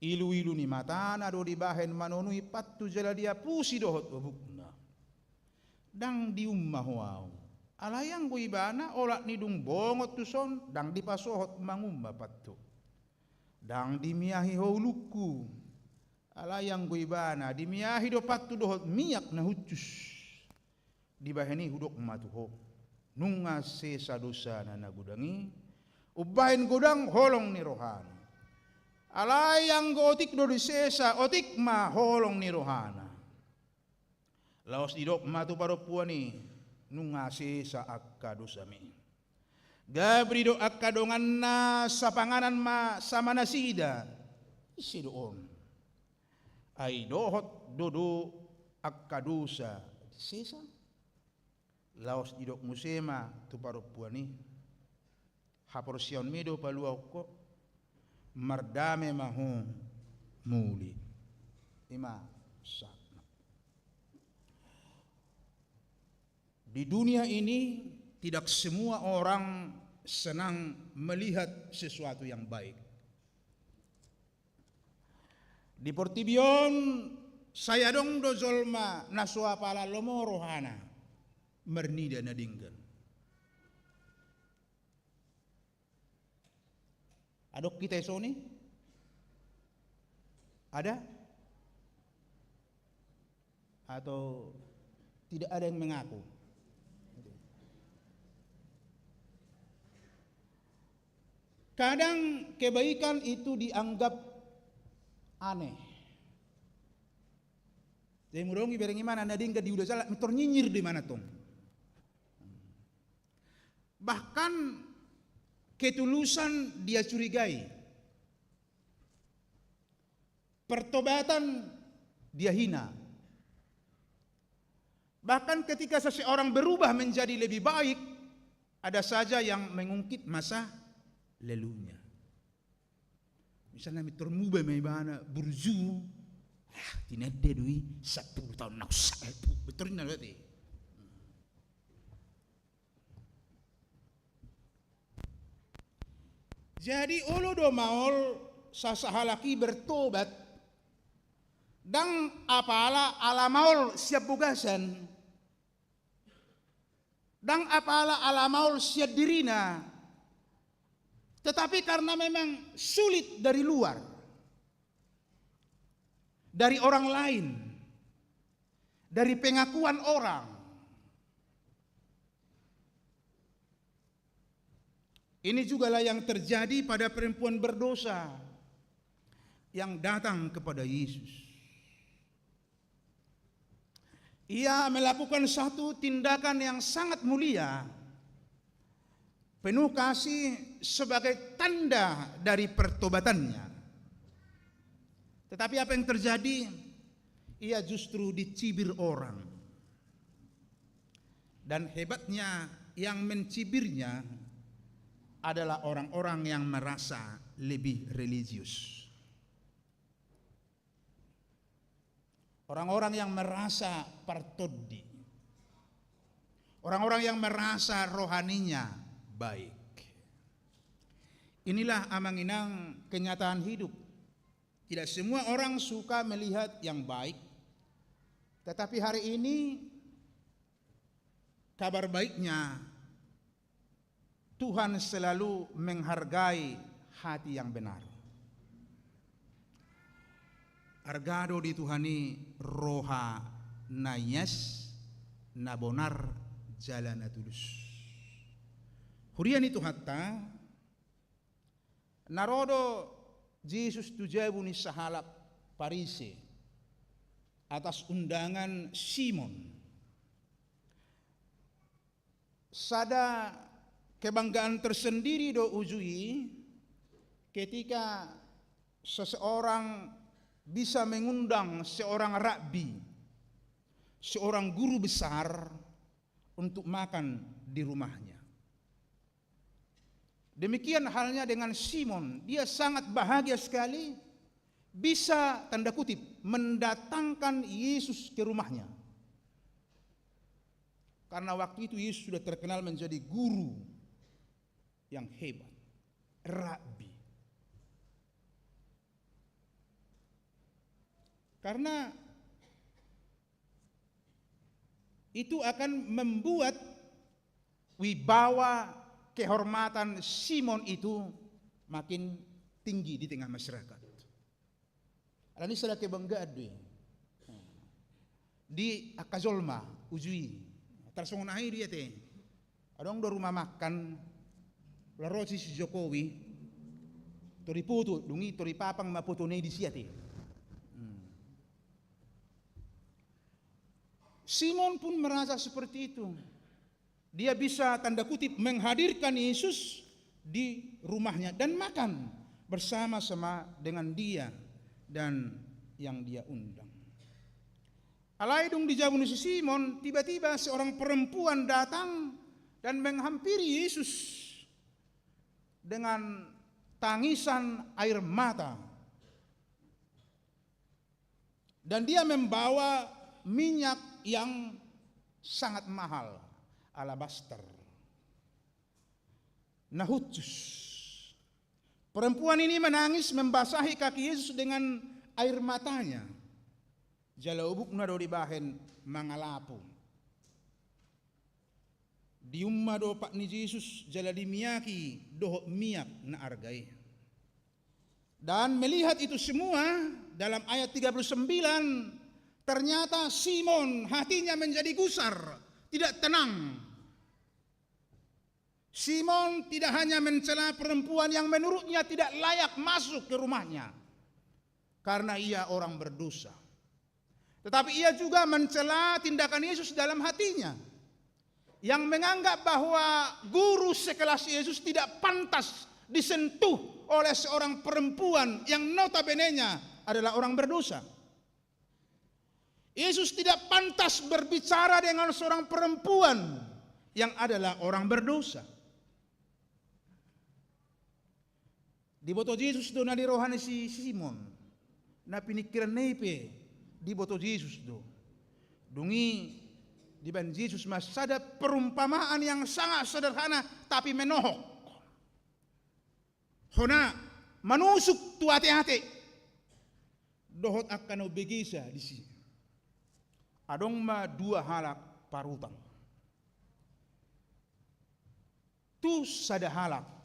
iluilu ni matana do dibahen manonui pattu jala diapusi dohot obukna. Ndang diumma ho ahu. Alai anggo ibana, olat ni dung bongot tuson, ndang dipasohot mangumma pattu. Ndang dimiahi ho ulungku. Alai anggo ibana, dimiahi do pattu dohot miak na hushus. Dibahen i hudok ma tu ho, nunga sesa dosana na godang i, umbahen godang holong ni rohana. Alai anggo otik do disesa, otik ma holong ni rohana. Laos didok ma tu parompuan i, nunga sesa angka dosami. Gabe didok angka donganna, sapanganan ma sama nasida. Ise do on? Ai dohot do do angka dosa disesa. Laos didok muse ma tu parompuan i, haporseaonmi do paluahon ho, mardame ma ho muli. Ima sahatna. Di dunia ini tidak semua orang senang melihat sesuatu yang baik. Di portibi on sai adong do jolma na so apala lomo rohana marnida na denggan. Adong hita i songon i? Ada? Atau tidak ada yang mengaku? Kadang kebaikan itu dianggap aneh. Jadi molo adong ibereng ibana na denggan di ulaon jala, mintor nyinyir do ibana tong. Bahkan ketulusan dia curigai. Pertobatan dia hina. Bahkan ketika seseorang berubah menjadi lebih baik, ada saja yang mengungkit masa lalunya. Misalna mintor muba ma ibana burju, ah, tinanda do i sampulu taon na salpu, mintor ninna do ate. Jadi olo do maol sasahalak i bertobat, ndang apala ala maol sian bagasan, ndang apala ala maol sian dirina, tetapi karena memang sulit dari luar, dari orang lain, dari pengakuan orang. Ini jugalah yang terjadi pada perempuan berdosa yang datang kepada Yesus. Ia melakukan satu tindakan yang sangat mulia, penuh kasih, sebagai tanda dari pertobatannya. Tetapi apa yang terjadi? Ia justru dicibir orang. Dan hebatnya, yang mencibirnya adalah orang-orang yang merasa lebih religius. Orang-orang yang merasa partondi. Orang-orang yang merasa rohaninya baik. Inilah, amang inang, kenyataan hidup. Tidak semua orang suka melihat yang baik. Tetapi hari ini, kabar baiknya, Tuhan selalu menghargai hati yang benar. Arga do di Tuhan i roha na ias, na bonar, jala na tulus. Huria ni Tuhanta, na ro do Jesus tu jabu ni sahalak Parise atas undangan Simon. Sada kebanggaan tersendiri do uju i ketika seseorang bisa mengundang seorang rabbi, seorang guru besar untuk makan di rumahnya. Demikian halnya dengan Simon, dia sangat bahagia sekali bisa, tanda kutip, mendatangkan Yesus ke rumahnya. Karena waktu itu Yesus sudah terkenal menjadi guru yang hebat, rabbi. Karena itu akan membuat wibawa kehormatan Simon itu makin tinggi di tengah masyarakat. Alani sada kebanggaan do i di angka jolma uju i. Tarsongon aha i do i ate. Adong do rumah makan, ro si Jokowi, tor dipoto, dung i tor dipapang ma fotona i disi ate. Hmm. Simon pun merasa seperti itu. Dia bisa, tanda kutip, menghadirkan Yesus di rumahnya dan makan bersama-sama dengan dia dan yang dia undang. Alai dung di jabu ni si Simon, tiba-tiba seorang perempuan datang dan menghampiri Yesus dengan tangisan air mata. Dan dia membawa minyak yang sangat mahal, alabaster. Na hushus. Perempuan ini menangis membasahi kaki Yesus dengan air matanya. Jala ubukna do dibahen mangalapu. Diumma do pat ni Jesus jala dimiaki dohot miak na arga i. Dan melihat itu semua, dalam ayat tiga puluh sembilan, ternyata Simon hatinya menjadi gusar, tidak tenang. Simon tidak hanya mencela perempuan yang menurutnya tidak layak masuk ke rumahnya karena ia orang berdosa. Tetapi ia juga mencela tindakan Yesus dalam hatinya, yang menganggap bahwa guru sekelas Yesus tidak pantas disentuh oleh seorang perempuan yang notabenenya adalah orang berdosa. Yesus tidak pantas berbicara dengan seorang perempuan yang adalah orang berdosa. Diboto Jesus do na di roha ni si Simon. Na piningkiranna i pe diboto Jesus do. Dung i dibaen Jesus ma sada perumpamaan yang sangat sederhana tapi menohok. Hona manusuk tu ateate dohot angka na umbegesa disi. Adong ma dua halak parutang. Tu sada halak.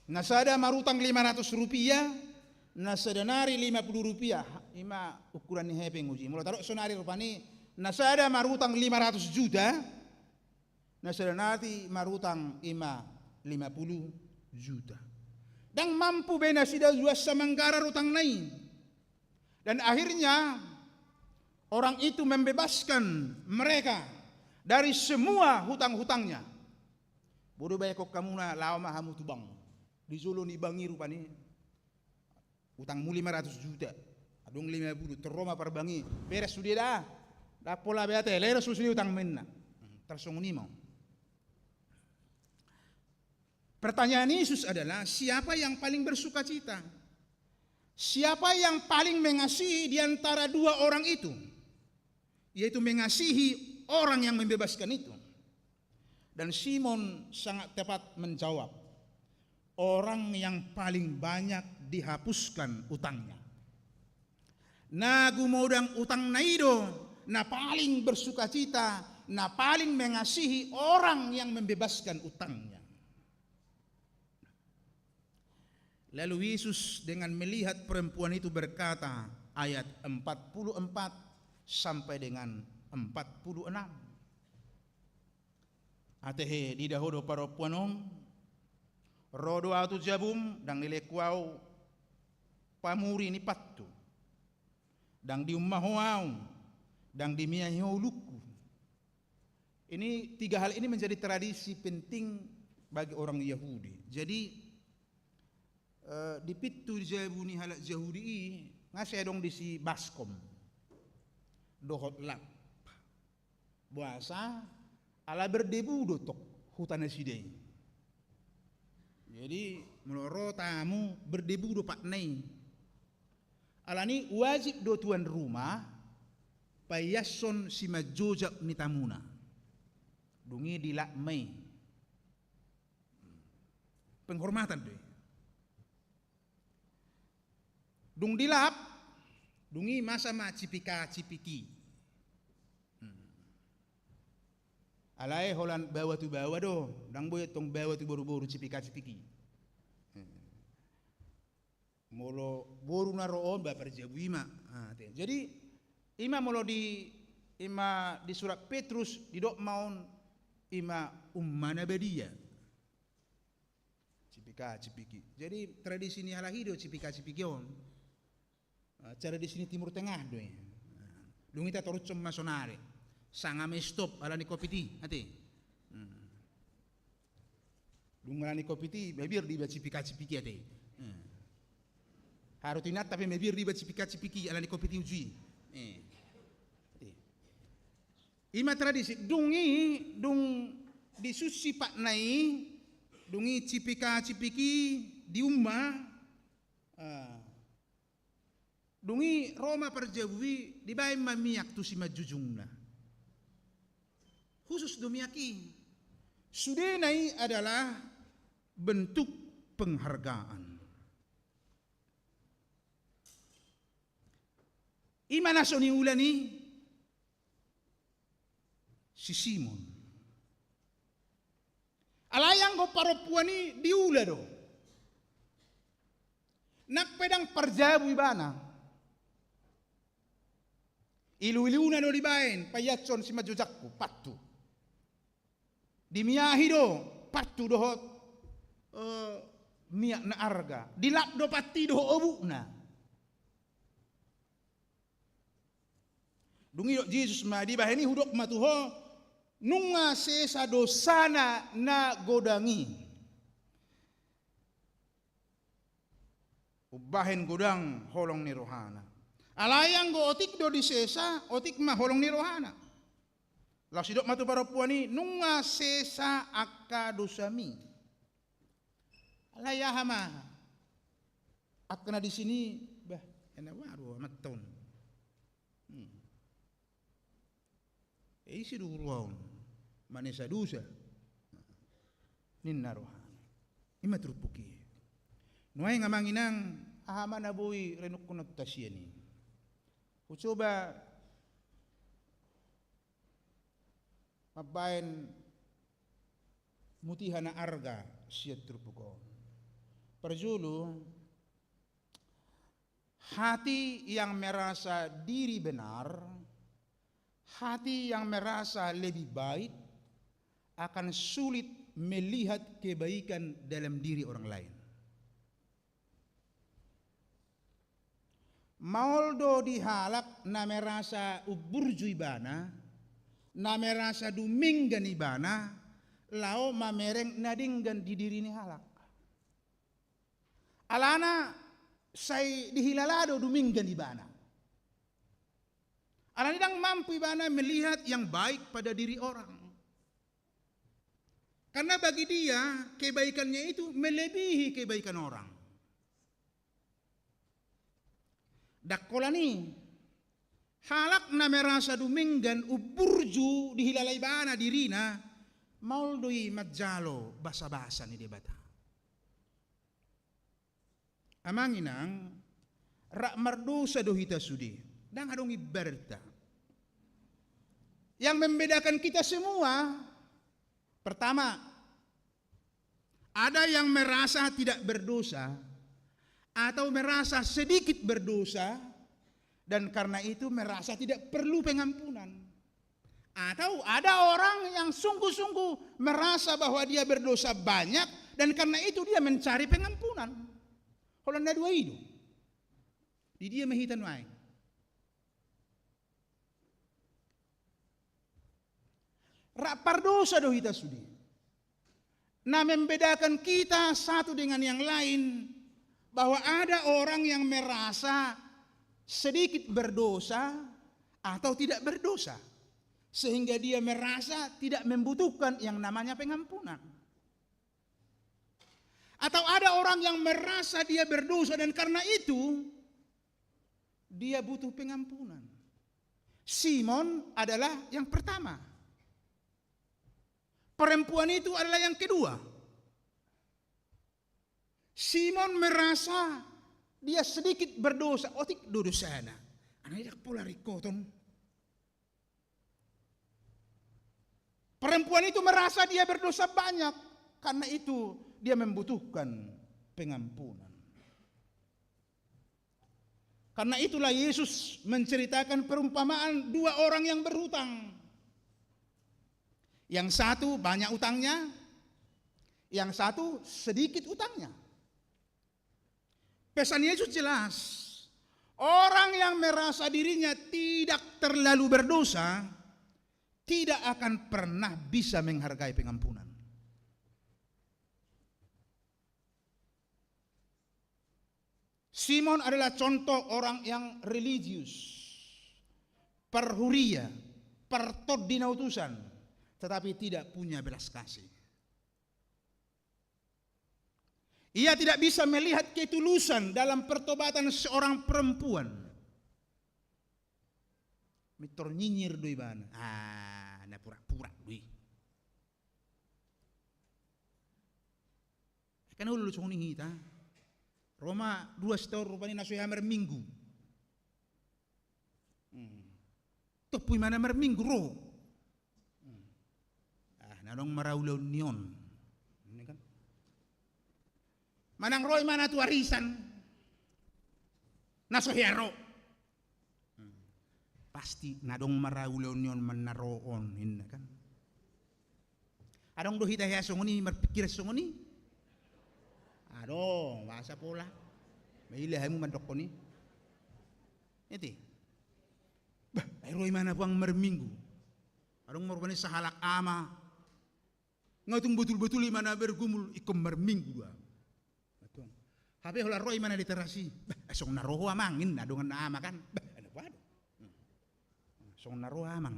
Na sada marutang lima ratus rupiah, na sada nari lima puluh rupiah. Ima ukuran ni hepeng uji. Molo taruhon sonari rupani, na sada marutang lima ratus juta, na sada nari marutang ima lima puluh juta. Ndang mampu be nasida dua manggarar utangna i. Dan akhirnya orang itu membebaskan mereka dari semua hutang-hutangnya. Bodo, baen hamu na laho ma hamu tu bank. Di jolo ni bank i rupani utangmu lima ratus juta. Adong lima puluh, tor ro ma par bank i. Beres sude da. Ndang pola be ate, leros sude utangmu, ninna. Tarsongon i ma. Pertanyaan Yesus adalah, siapa yang paling bersukacita? Siapa yang paling mengasihi di antara dua orang itu? Yaitu mengasihi orang yang membebaskan itu. Dan Simon sangat tepat menjawab, orang yang paling banyak dihapuskan utangnya. Na gumodang utangna i do na paling bersukacita, na paling mengasihi orang yang membebaskan utangnya. Lalu Yesus dengan melihat perempuan itu berkata, ayat empat puluh empat sampai dengan empat puluh enam. Ate he, diida ho do parompuan on? Ro do ahu tu jabum, ndang dilehon ho ahu pamuri ni pathu. Ndang diumma ho ahu, ndang dimiai ho ulungku. Ini tiga hal ini menjadi tradisi penting bagi orang Yahudi. Jadi, eh, di pintu jabu ni halak Yahudi i, nga sai adong disi baskom dohot lap. Boasa? Ala berdebu do tong huta nasida i. Jadi molo ro tamu, berdebu do patna i. Alani wajib do tuan rumah paiashon simanjojak ni tamuna. Dung i dilap ma i. Penghormatan do i. Dung dilap, dung i masa ma cipika-cipiki. Hmm. Alai holan baoa tu baoa do, ndang boi antong baoa tu boru-boru cipika-cipiki. Hmm. Molo boru na ro on ba parjabu i ma. Ah, te. Jadi, i ma molo di, i ma di surat Petrus, didok ma on, i ma umma na badia. Cipika-cipiki. Jadi, tradisi ni halak i do cipika-cipiki on. Ah, tradisi ni Timur Tengah do i. Ah, dung i tatorushon ma sonari. Sanga ma stop ala ni covid i, ate. Hmm. Dung ala ni covid i, mabiar do iba cipika-cipiki, ate. Hmm. Haru tinat, tapi mabiar do iba cipika-cipiki ala ni covid i uju i. Eh. Ate. I ma tradisi, dung i, dung disunsi patna i, dung i cipika-cipiki di umma, ah, dung i ro ma parjabu i, dibaen ma miak tu simanjujungna. Khusus do miak i. Sudena i adalah bentuk penghargaan. I ma na so niula ni si Simon. Alai anggo parompuan i diula do. Nang pe ndang parjabu ibana. Ilu-iluna do dibaen, paiashon simanjujungku, pattu. Dimiahi do, pattu dohot, eh, miak na arga. Dilap do pattu i dohot obukna. Dung i didok Jesus ma, dibahen i hudok ma tu ho, nunga sesa dosana na godang i. Umbahen godang holong ni rohana. Alai anggo otik do disesa, otik ma holong ni rohana. Laos didok ma tu parompuan i, nunga sesa angka dosami. Alai aha ma angka na disi i, bah, ena baru amanton. Hmm. E, ise do huroha on manesa dosa? Ninna rohana. I ma turpuk i. Nuaeng amang inang, aha ma na boi renungkononta sian i? Hucoba mambaen mutiha na arga sian turpuk on. Parjolo, hati yang merasa diri benar, hati yang merasa lebih baik akan sulit melihat kebaikan dalam diri orang lain. Maol do di halak na merasa umburju ibana, na merasa dumenggan ibana, laho mamereng na denggan di diri ni halak. Alana sai dihilala do dumenggan ibana. Alani ndang mampu ibana melihat yang baik pada diri orang. Karena bagi dia, kebaikannya itu melebihi kebaikan orang. Ndang holan i, halak na merasa dumenggan, umburju, dihilala ibana dirina, maol do i manjalo basabasa ni Debata. Amang inang, rap mardosa do hita sude. Ndang adong imbarta. Yang membedakan kita semua, pertama, ada yang merasa tidak berdosa atau merasa sedikit berdosa, dan karena itu merasa tidak perlu pengampunan. Atau ada orang yang sungguh-sungguh merasa bahwa dia berdosa banyak, dan karena itu dia mencari pengampunan. Holan na dua i do. Di dia ma hita nuaeng? Rap pardosa do hita sude. Na membedakan kita satu dengan yang lain, bahwa ada orang yang merasa sedikit berdosa atau tidak berdosa, sehingga dia merasa tidak membutuhkan yang namanya pengampunan. Atau ada orang yang merasa dia berdosa dan karena itu dia butuh pengampunan. Simon adalah yang pertama. Perempuan itu adalah yang kedua. Simon merasa Dia sedikit berdosa, otik do dosana. Alai ndang pola ringkoton. Perempuan itu merasa dia berdosa banyak, karena itu dia membutuhkan pengampunan. Karena itulah Yesus menceritakan perumpamaan dua orang yang berhutang. Yang satu banyak utangnya, yang satu sedikit utangnya. Pesan Yesus jelas, orang yang merasa dirinya tidak terlalu berdosa tidak akan pernah bisa menghargai pengampunan. Simon adalah contoh orang yang religius, perhuria, pertondinautusan, tetapi tidak punya belas kasih. Ia tidak bisa melihat ketulusan dalam pertobatan seorang perempuan. Mintor nyinyir do ibana. Ah, na pura-pura do i. Kan olo songon i hita. Ro ma dua sitaon rupani na so hea marminggu. Hmm. Tompu ibana marminggu ro. Hmm. Ah, na adong maraulaon ni on. Ini kan. Manang ro ibana tu arisan. Na so hea ro. Hmm. Pasti na adong maraulaon ni on manang na ro on, inna kan. Adong do hita hea songon i, marpikiran songon i? Adong, boasa pola. Maila hamu mandokkon i. Ete. Bah, ai ro ibana puang marminggu. Adong ma rupani sahalak ama. Nga tung botul-botul ibana bergumul, ingkon marminggu do au. Hape holan ro ibana di teras i. Bah, songon na ro ho amang, inna dongan ama kan. Bah, ana pado. Hmm. Songon na ro amang.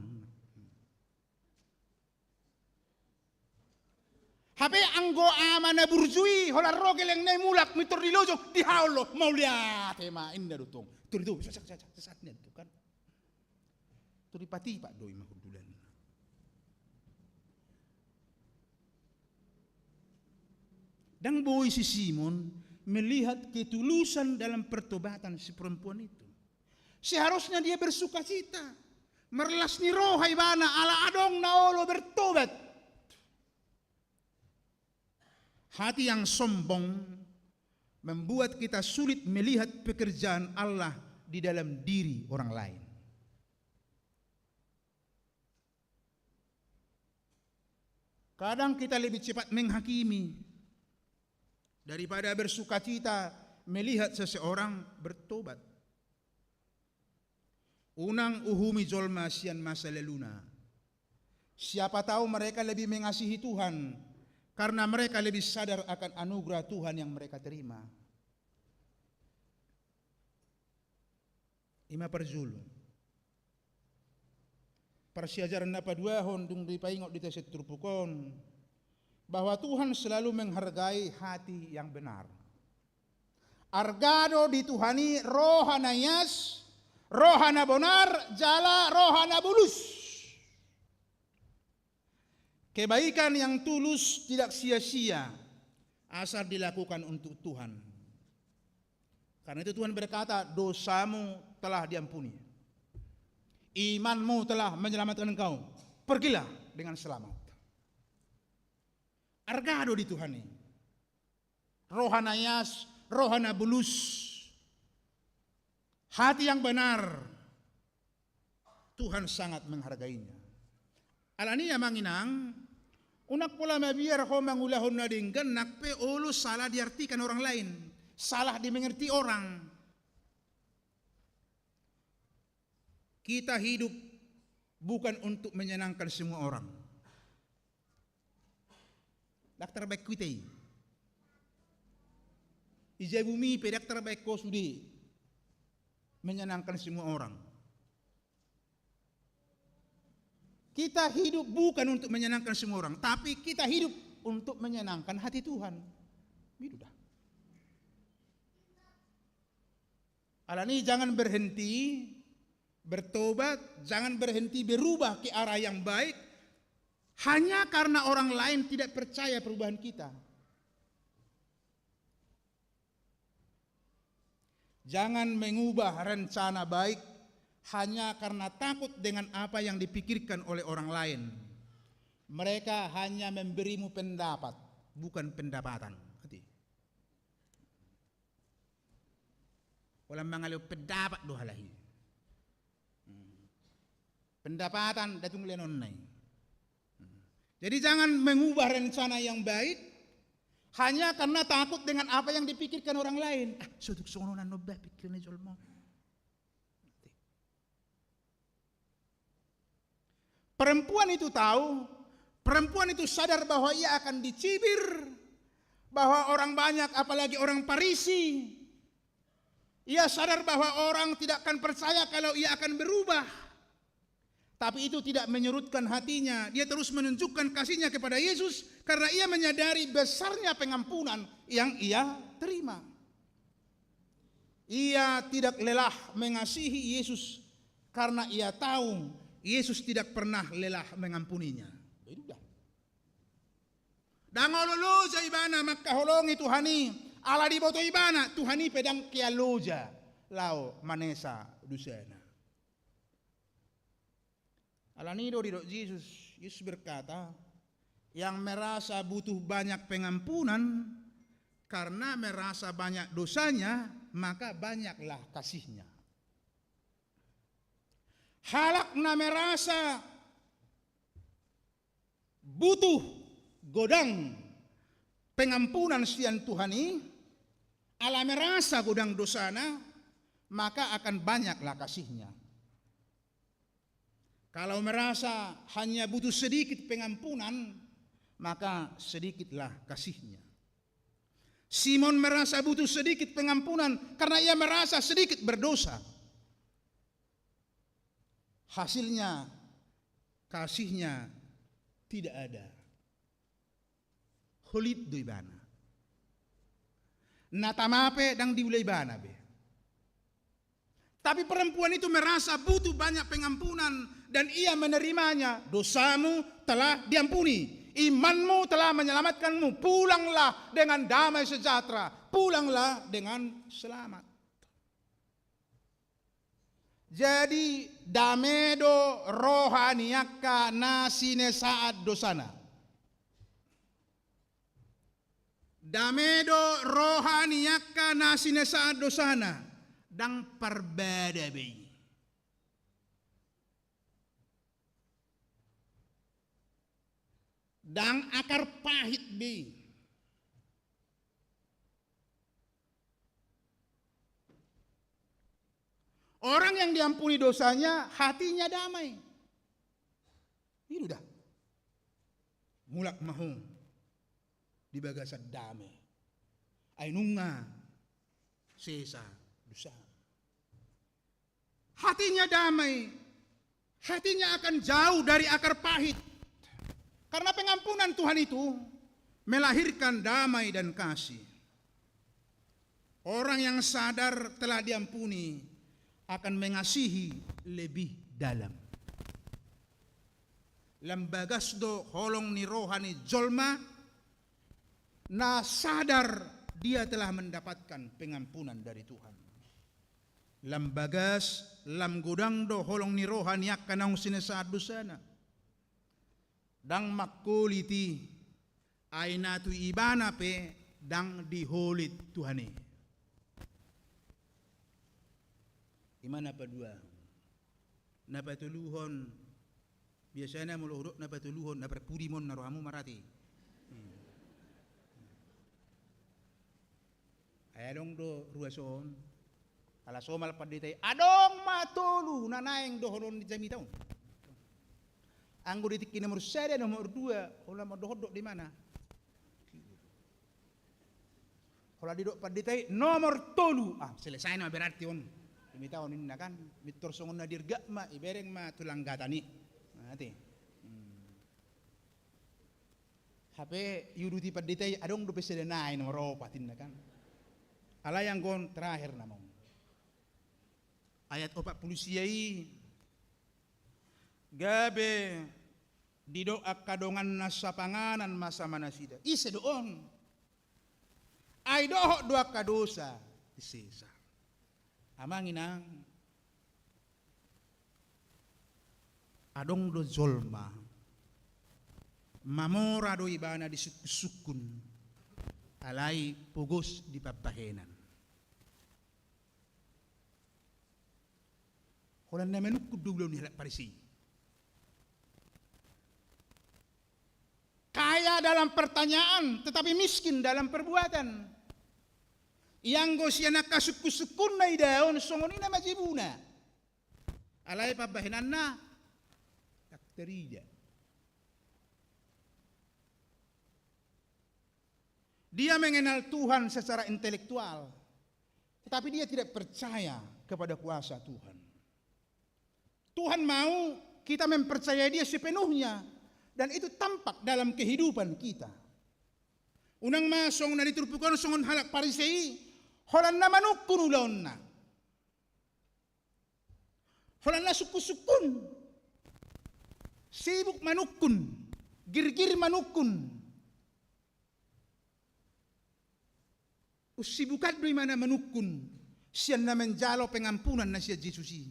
Hape anggo ama na burju i, holan ro gelengna i mulak, mintor dilojong, dihaol do, mauliate ma, inna do tong. Tor i tu, sasak, sasak, sasak, ninna do tong kan. Tor dipatipak do i ma hundulanna. Ndang boi si Simon melihat ketulusan dalam pertobatan si perempuan itu. Seharusnya dia bersukacita, marlas ni roha ibana ala adong na olo bertobat. Hati yang sombong membuat kita sulit melihat pekerjaan Allah di dalam diri orang lain. Kadang kita lebih cepat menghakimi daripada bersukacita melihat seseorang bertobat. Unang uhumi jolma sian masa laluna. Siapa tahu mereka lebih mengasihi Tuhan karena mereka lebih sadar akan anugerah Tuhan yang mereka terima. I ma parjolo. Parsiajaran na paduahon dung dipaingot di tes turpuk on, bahwa Tuhan selalu menghargai hati yang benar. Arga do di Tuhan i roha na ias, roha na bonar, jala roha na bulus. Kebaikan yang tulus tidak sia-sia asal dilakukan untuk Tuhan. Karena itu Tuhan berkata, "Dosamu telah diampuni. Imanmu telah menyelamatkan engkau. Pergilah dengan selamat." Arga do di Tuhan i. Roha na ias, roha na bulus. Hati yang benar. Tuhan sangat menghargainya. Alani i amang inang, unang pola mabiar ho mangulahon na denggan nang pe olo salah diartikan orang lain, salah dimengerti orang. Kita hidup bukan untuk menyenangkan semua orang. Ndang tarbaen ho hita i. Ija bumi pe ndang tarbaen ho sude menyenangkan semua orang. Kita hidup bukan untuk menyenangkan semua orang, tapi kita hidup untuk menyenangkan hati Tuhan. Itu dah. Alani i jangan berhenti bertobat, jangan berhenti berubah ke arah yang baik, hanya karena orang lain tidak percaya perubahan kita. Jangan mengubah rencana baik hanya karena takut dengan apa yang dipikirkan oleh orang lain. Mereka hanya memberimu pendapat, bukan pendapatan. Hati. Holan mangalehon pendapat do halak i. Hmm. Pendapatan datung lehonon na i. Hmm. Jadi jangan mengubah rencana yang baik hanya karena takut dengan apa yang dipikirkan orang lain. Ah, so tung songon on do ba pikiran ni jolma on. Perempuan itu tahu, perempuan itu sadar bahwa ia akan dicibir, bahwa orang banyak, apalagi orang Farisi. Ia sadar bahwa orang tidak akan percaya kalau ia akan berubah. Tapi itu tidak menyurutkan hatinya. Dia terus menunjukkan kasihnya kepada Yesus karena ia menyadari besarnya pengampunan yang ia terima. Ia tidak lelah mengasihi Yesus karena ia tahu Yesus tidak pernah lelah mengampuninya. Beda. Ndang olo loja ibana mangkaholongi Tuhan i, ala diboto ibana Tuhan i pe ndang hea loja laho manesa dosana. Alani do didok Jesus, Yesus berkata, yang merasa butuh banyak pengampunan karena merasa banyak dosanya, maka banyaklah kasihnya. Halak na merasa butuh godang pengampunan sian Tuhan i, ala merasa godang dosana, maka akan banyaklah kasihnya. Kalau merasa hanya butuh sedikit pengampunan, maka sedikitlah kasihnya. Simon merasa butuh sedikit pengampunan karena ia merasa sedikit berdosa. Hasilnya, kasihnya tidak ada. Holit do ibana. Na tama pe ndang diula ibana be. Tapi perempuan itu merasa butuh banyak pengampunan dan ia menerimanya. Dosamu telah diampuni. Imanmu telah menyelamatkanmu. Pulanglah dengan damai sejahtera. Pulanglah dengan selamat. Jadi, dame do roha ni angka na sinesaan dosana. Dame do roha ni angka na sinesaan dosana, ndang parbada be i. Ndang akar pahit be i. Orang yang diampuni dosanya, hatinya damai. I do da. Mulak ma ho di bagasan dame. Ai nunga sesa dosa. Hatinya damai. Hatinya akan jauh dari akar pahit. Karena pengampunan Tuhan itu melahirkan damai dan kasih. Orang yang sadar telah diampuni akan mengasihi lebih dalam. Lam bagas do holong ni roha ni jolma na sadar dia telah mendapatkan pengampunan dari Tuhan. Lam bagas, lam godang do holong ni roha ni angka naung sinesaan dosana. Ndang mangholit i, ai na tu ibana pe ndang diholit Tuhan i. I ma na paduahon. Na patoluhon, biasana molo hudok na patoluhon, na parpudi ma on na rohamu marhite. Ai adong do ruas on, ala somal pandita i, adong ma tolu na naeng dohonon ni jamita on. Anggo di tingki nomor sada, nomor dua, holan ma dohot do di mana. Holan didok pandita i, nomor tolu. Ah, selesai nama berarti on. Jamita on ninna kan, pintor songon na dirgak ma, ibereng ma tu langgatan i. Mate. Hmm. Hape iuduti pandita i, adong dope sada nai nomor opat ninna kan. Alai anggo on terakhir nama on. Ayat opat pulu sia i, gabe didok angka donganna sapanganan ma sama nasida. Ise do on? Ai dohot do angka dosa disesa. Amang inang, adong do jolma mamora do ibana di sungkun-sungkun, alai pogos di pambahenan. Holan na manungkun do ulaon ni halak Parise i. Kaya dalam pertanyaan, tetapi miskin dalam perbuatan. Ianggo sian angka sungkun-sungkunna idaon songon i na majebuna. Alai pambahenanna, tak terida. Dia mengenal Tuhan secara intelektual, tetapi dia tidak percaya kepada kuasa Tuhan. Tuhan mau kita mempercayai Dia sepenuhnya, dan itu tampak dalam kehidupan kita. Unang ma songon na di turpuk on songon halak Parise i, holan na manungkun ulaonna. Holan na sungkun-sungkun. Sibuk manungkun, girgir manungkun. Usibukan do imana manungkun sian na manjalo pengampunan na sian Jesus i.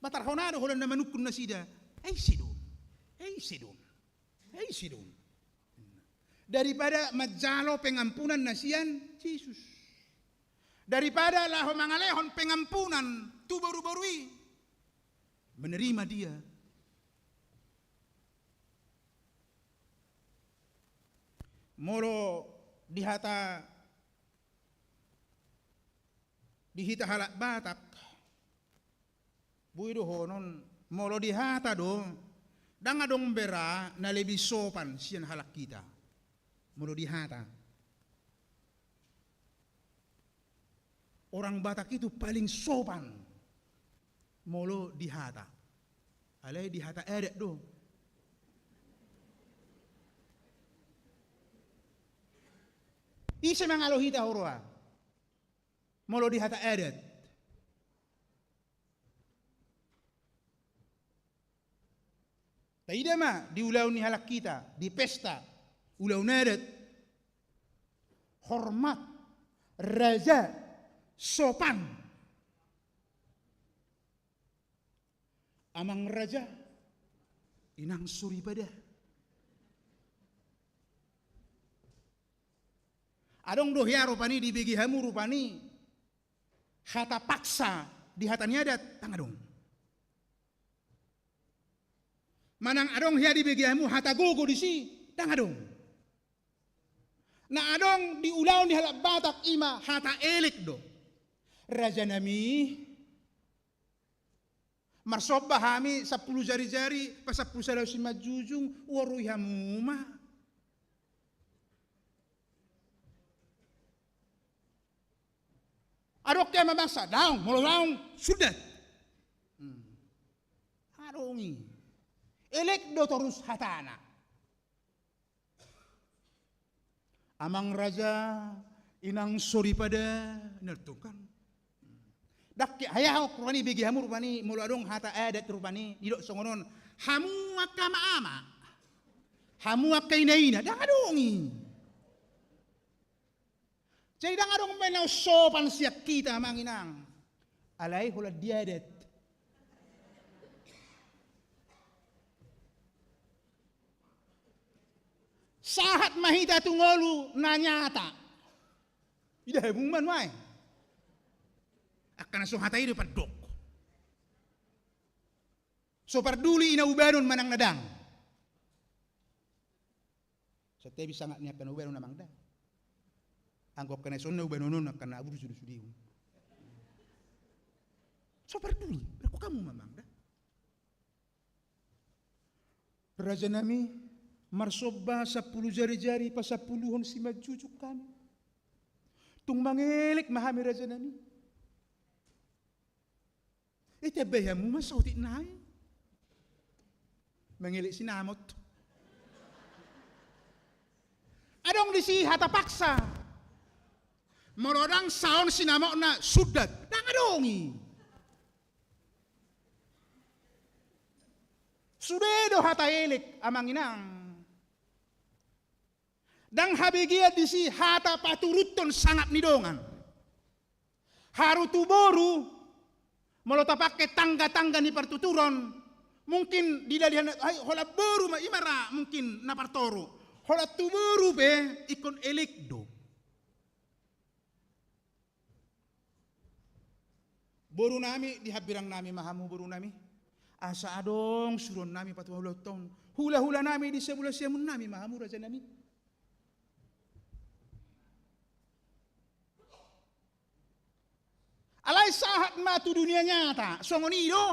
Batar hona do holan na manungkun nasida. Ai sidon. Ai sidon. Ai sidon. Daripada manjalo pengampunan na sian Jesus. Daripada laho mangalehon pengampunan tu boru-boru i. Menerima dia. Molo di hata, di hita halak Batak, boi dohonon, molo di hata do, ndang adong bera na lebih sopan sian halak hita. Molo di hata. Orang Batak itu paling sopan molo di hata. Alai di hata adat do. Ise mangalo hita huroha molo di hata adat? Taida ma di ulaon ni halak hita, di pesta, ulaon adat, hormat, raja, sopan. Amang raja, inang soripada. Adong do hea rupani dibege hamu rupani hata paksa di hata ni adat? Ndang adong. Manang adong hea dibege hamu hata gogo disi? Ndang adong. Na adong di ulaon ni halak Batak i ma hata elek do. Rajanami, marsomba hami sampulu jari-jari, pasampulu sada simanjujung, huorui hamu ma. Adong hea mamangsa? Daong, molo daong, sundat. Hmm. Adong i. Elek do torus hatana. Amang raja, inang soripada, ninna tong kan. Ndang hea rupani bege hamu rupani, molo adong hata adat rupani didok songon on. Hamu angka ama-ama, hamu angka ina-ina, ndang adong i. Jadi ndang adong be na sopan sian hita amang inang. Alai holan di adat. Sahat ma hita tu ngolu na nyata. Ida hamu ma nuaeng. Angka na so hata i do pandok. So parduli i na ubanon manang na ndang. Santabi sangap ni angka na ubanon amang da. Anggo angka na son na ubanon on angka na burju do sude on. So parduli, berko kamu mamang da. Rajanami, marsomba sampulu jari-jari pasampuluhon simanjujung hami. Tung mangelek ma hami rajanami. Itambai hamu ma saotik nai. Mangelek sinamot. Adong disi hata paksa. Molo ndang saon sinamotna sundat. Ndang adong i. Sude do hata elek amang inang. Ndang habegean disi hata paturuthon sangap ni dongan. Haru tu boru, molo tapangke tangga-tangga ni partuturon, mungkin di dalihan, ai, holan boru ma, i ma ra mungkin na partoru. Holan tu boru pe ingkon elek do. Boru nami, di hambirang nami ma hamu boru nami. Asa adong suruon nami patua ulaon on. Hula-hula nami di sabula siamun nami ma hamu raja nami. Alai sahat ma tu dunia nyata, songon i do.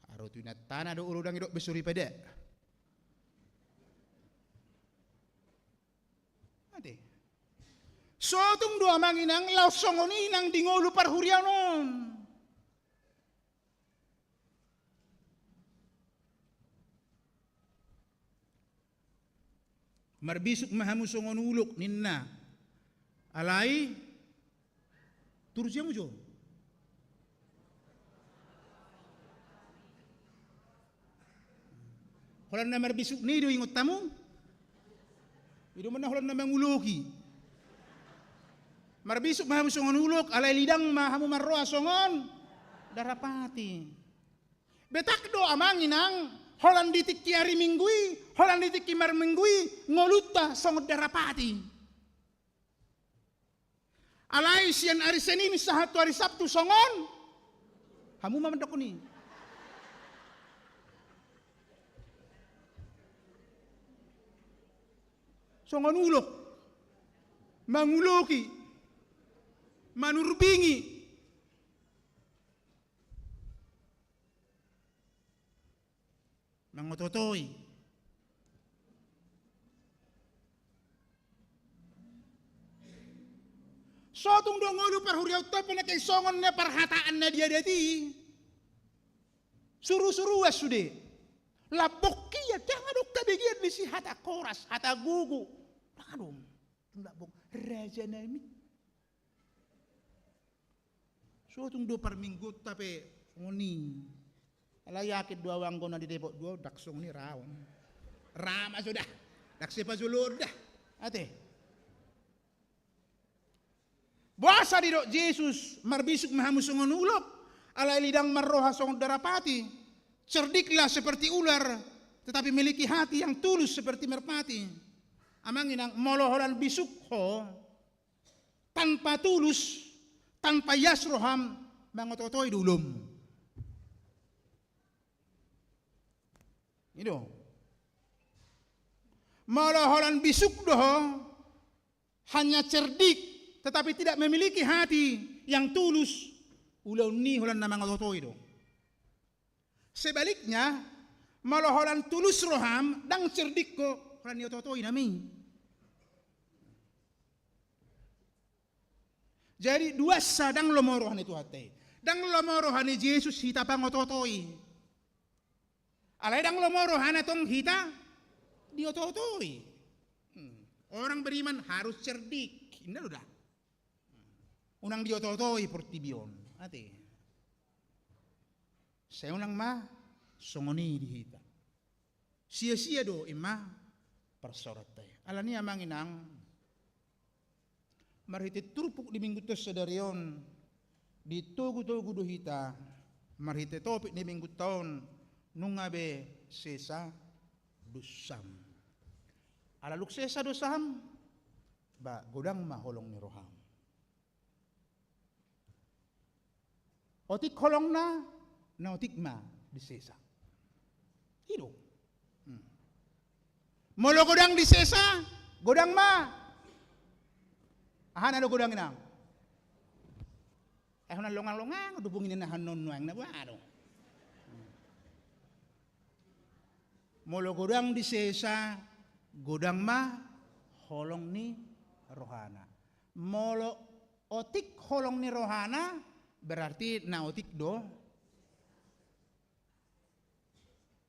Haru tu inantana do olo, ndang idok be soripada. Ate. Sotung do amang inang laos songon i nang di ngolu parhuriaon on. Marbisuk ma hamu songon ulok ninna. Alai turus i hamu jo. Holan na marbisuk ni do ingot hamu. I do ma na holan na manguloki. Marbisuk ma hamu songon ulok, alai lidang ma hamu marroha songon darapati. Betak do amang inang, holan di tingki ari Minggu i, holan di tingki marminggu i, ngolunta songon darapati. Alai sian ari Senin sahat tu ari Sabtu songon, hamu ma mandok ni. Songon ulok, manguloki, manurbingi. Mangototoi. Sotung do ngolu parhuriaon on pe na kei songon na parhataan na di adat i. Suru-suruan sude. Lambok ia, ndang adong tabegean disi hata koras, hata gogo. Ndang adong. Lambok raja nami. Sotung do parmingguonta pe songon i. Alai yakin do au anggo na di Depok do, ndang songon i raon. Ra ma suda. Ndang sipajoloon da. Ate. Boasa didok Jesus, marbisuk ma hamu songon ulok, alai lidang marroha songon darapati. Cerdiklah seperti ular, tetapi miliki hati yang tulus seperti merpati. Amang inang, molo holan bisuk ho, tanpa tulus, tanpa ias roham, mangototoi do ulaonmu. I do. Molo holan bisuk do ho, hanya cerdik, tetapi tidak memiliki hati yang tulus, ulaon ni holan na mangototoi do. Sebaliknya, molo holan tulus roham, ndang cerdik ho, holan iototoi nama i. Jadi duansa ndang lomo roha ni Tuhanta i. Ndang lomo roha ni Jesus hita pangototoi. Alai ndang lomo rohana tong hita diototoi. Hmm. Orang beriman harus cerdik. Inda do da. Unang diototoi portibi on. Ate. Sai unang ma songon i di hita. Sia-sia do i ma parsaoranta i. Alani i amang inang, marhite turpuk di minggunta sadari on, ditogu-togu do hita, marhite topik ni minggunta on, nunga be sesa dosam. Ala dung sesa dosam, ba godang ma holong ni roham. Otik holongna, na otik ma disesa. I do. Hmm. Molo godang disesa, godang ma. Aha na do godang inang? Eh, na longang-longang do pungu ni na hanon nuaeng na boha do. Hmm. Molo godang disesa, godang ma holong ni rohana. Molo otik holong ni rohana, berarti na otik do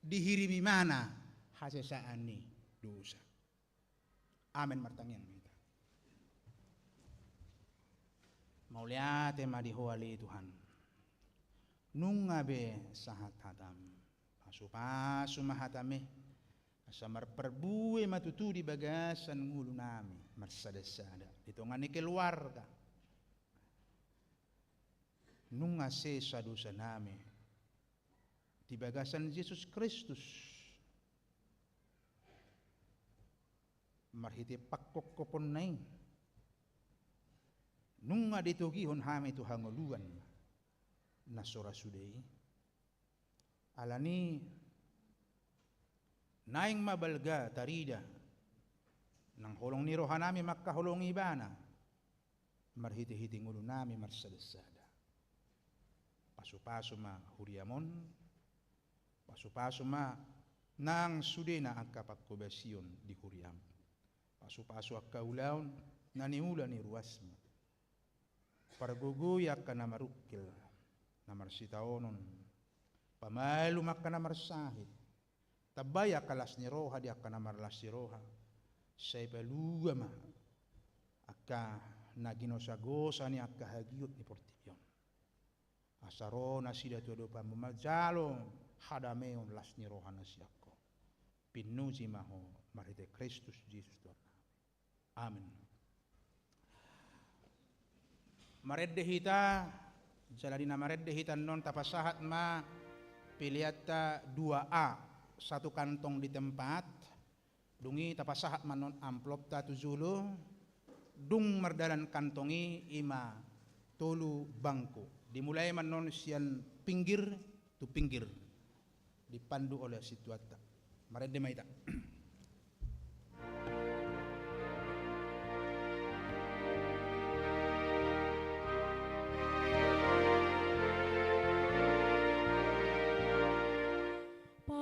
dihirimi mana hasesaan ni dosa. Amen. Martangiang ma hita. Mauliate ma di Ho ale Tuhan. Nunga be sahat hatam. Pasupasu ma hatam i, asa marparbue ma tutu di bagasan ngolunami marsada-sada di tonga ni keluarga. Nunga sesa dosanami di bagasan Jesus Kristus. Marhite pangkophoponna i, nunga ditogihon hami tu hangoluan na so ra sude i. Alani naeng ma balga tarida nang holong ni rohanami mangkaholongi Ibana marhite-hite ngolunami marsada-sada. Pasupasu ma huriam on, pasupasu ma nang sudena angka panghobasion di huriam. Pasupasu angka ulaon na niula ni ruasmu. Pargogoi angka na marungkil, na marsitaonon. Pamalum angka na marsahit. Tambai angka las ni roha di angka na marlas ni roha. Sai palua ma angka na ginosa-gosa ni angka hagiot ni portibi on. Asa ro nasida tu adopanmu manjalo hadameon las ni roha na sian Ho. Pinuji ma Ho marhite Kristus Jesus Tuhannami. Amin. Marende hita, jala di na marende hita annon tapasahat ma peleanta dua A, satu kantong di tempat. Dung i tapasahat ma annon amplopta tu jolo, dung mardalan kantong i, i ma tolu bangku. Dimulai ma annon sian pinggir tu pinggir. Dipandu oleh situatta. Marende ma hita.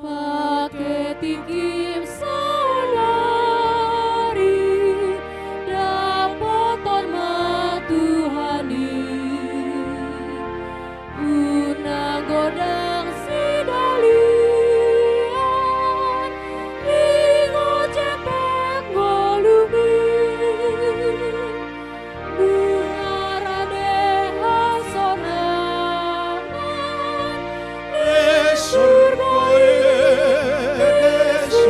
Pake tingkim saonari, dapoton ma Tuhan i. Unang godang sidalian, ingot jempek ngolumi. Nunga rade hasonangan di surgo i, di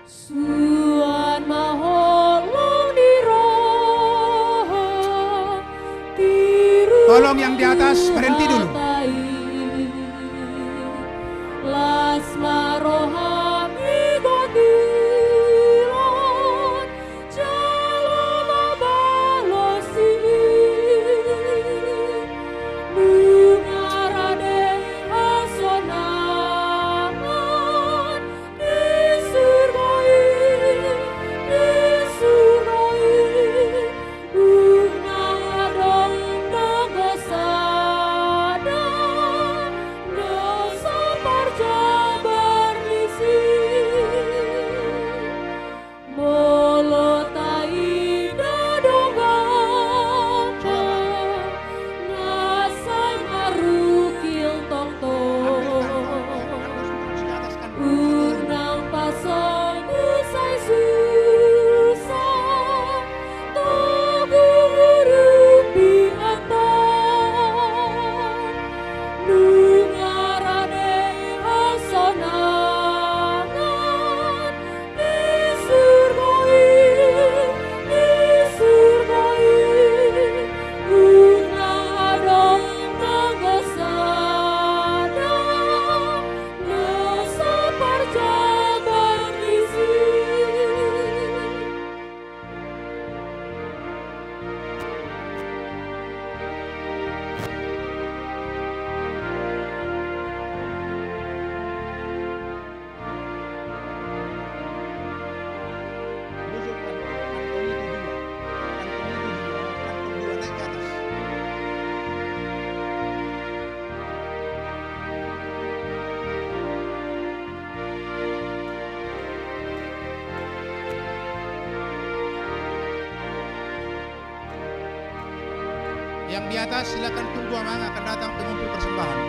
Suan ma holong ni roha, tiru. Tolong yang di atas berhenti dulu. Las ma roham igotilon, jala mabalos i. Nunga rade hasonangan di surgo i, di surgo i. Unang adong nanggo sada na so parjabar disi. Molo taida dongan na sai marungkil tongtong, unang pasombu sai susah, togu urupi antar. Nunga rade hasonangan di surgo i, di surgo i. Unang adong nanggo sada na so parjabar disi. Yang di atas, silakan tunggu, Amang, akan datang pengumpul persembahan.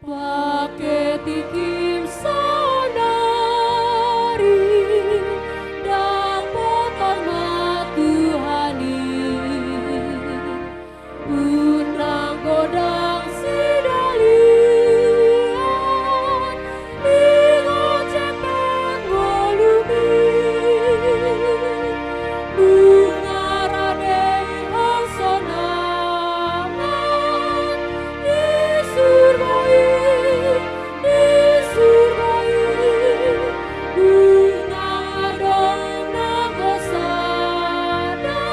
Pake tingkim saonari, dapotan ma Tuhan i. Unang godang sidalian, di gojek pangolumi. Nunga rade hasonangan di surgo i, di surgo i. Unang adong nanggo sada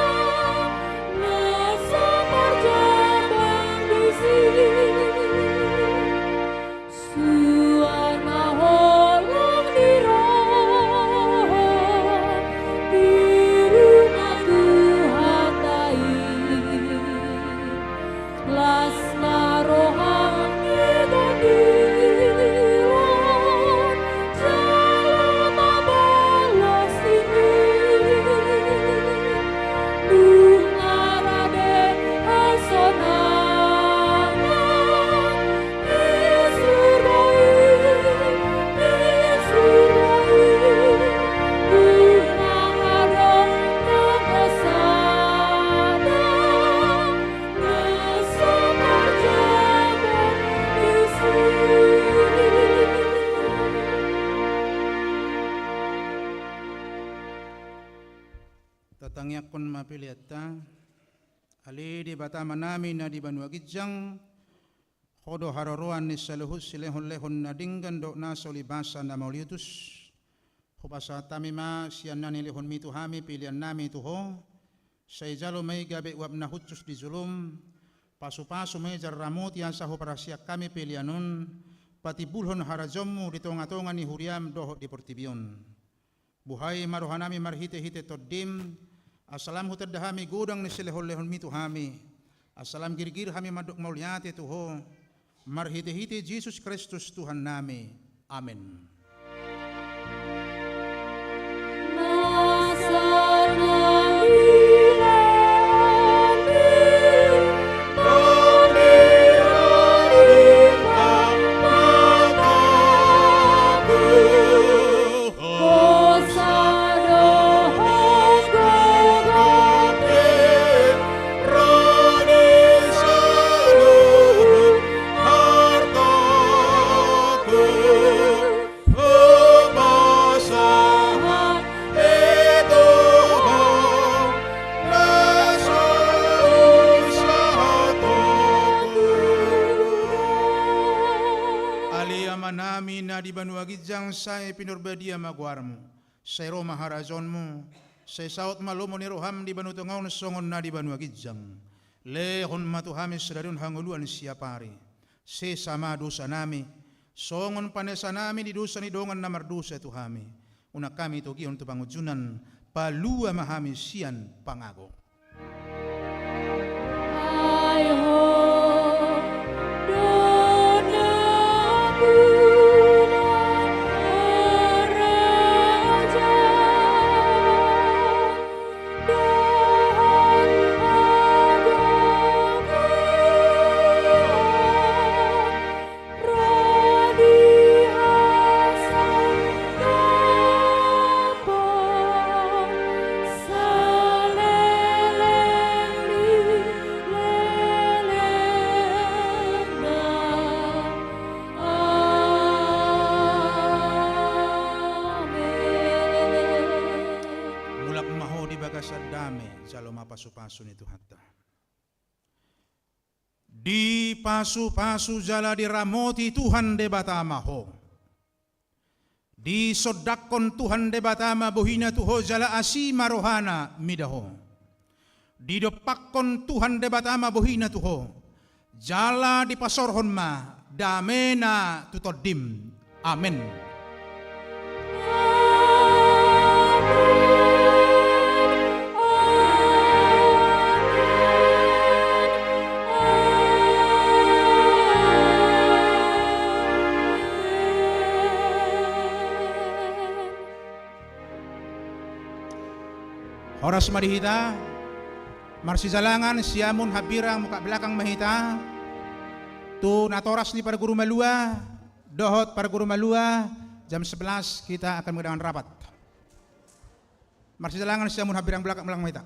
na so parjabar disi. Suan ma holong ni roha, tiru ma Tuhanta i. Las ma roham igotilon, jala mabalos i. Nunga rade hasonangan di surgo i, di surgo i. Unang adong nanggo sada na so parjabar disi. Tatangiangkon ma peleanta. Ale Debata Amanami na di banua ginjang, Ho do haroroan ni saluhut silehonlehon na denggan dohot na so ulibasa na mauliutus. Hupasahat hami ma sian na nilehonmi tu hami peleannami tu Ho. Sai jalo ma i gabe uap na hushus di jolom. Pasupasu ma i jala ramoti asa huparsian hami pelean on patimbulhon harajaonmu di tongatonga ni huriam dohot di portibi on. Buhai ma rohanami marhitehite Tondim, asa lam hutanda hami godang ni silehonlehonmi tu hami, asa lam girgir hami mandok mauliate tu Ho, marhitehite Jesus Kristus Tuhannami. Amen. Nami na di banua ginjang, sai pinarbadia ma goarmu. Sai ro ma harajaonmu. Sai saut ma lomo ni roham di banua tonga on songon na di banua ginjang. Lehon ma tu hami sadari on hangoluan siapari. Sesa ma dosanami, songon panesanami di dosa ni dongan na mardosa tu hami. Unang hami togihon tu pangunjunan, palua ma hami sian pangago. Mulak ma ho di bagasan dame, jalo ma pasupasu ni Tuhanta. Dipasupasu jala diramoti Tuhan Debata ma ho. Disondangkon Tuhan Debata ma bohina tu ho jala asi ma rohana mida ho. Didompakkon Tuhan Debata ma bohina tu ho, jala dipasaorhon ma damena tu tondim. Amen. Horas ma di hita. Marsijalangan siamun hambirang mungka belakang ma hita tu natoras ni parguru malua dohot parguru malua. Jam sebelas kita akan mengadakan rapat. Marsijalangan siamun hambirang belakang, belakang ma hita.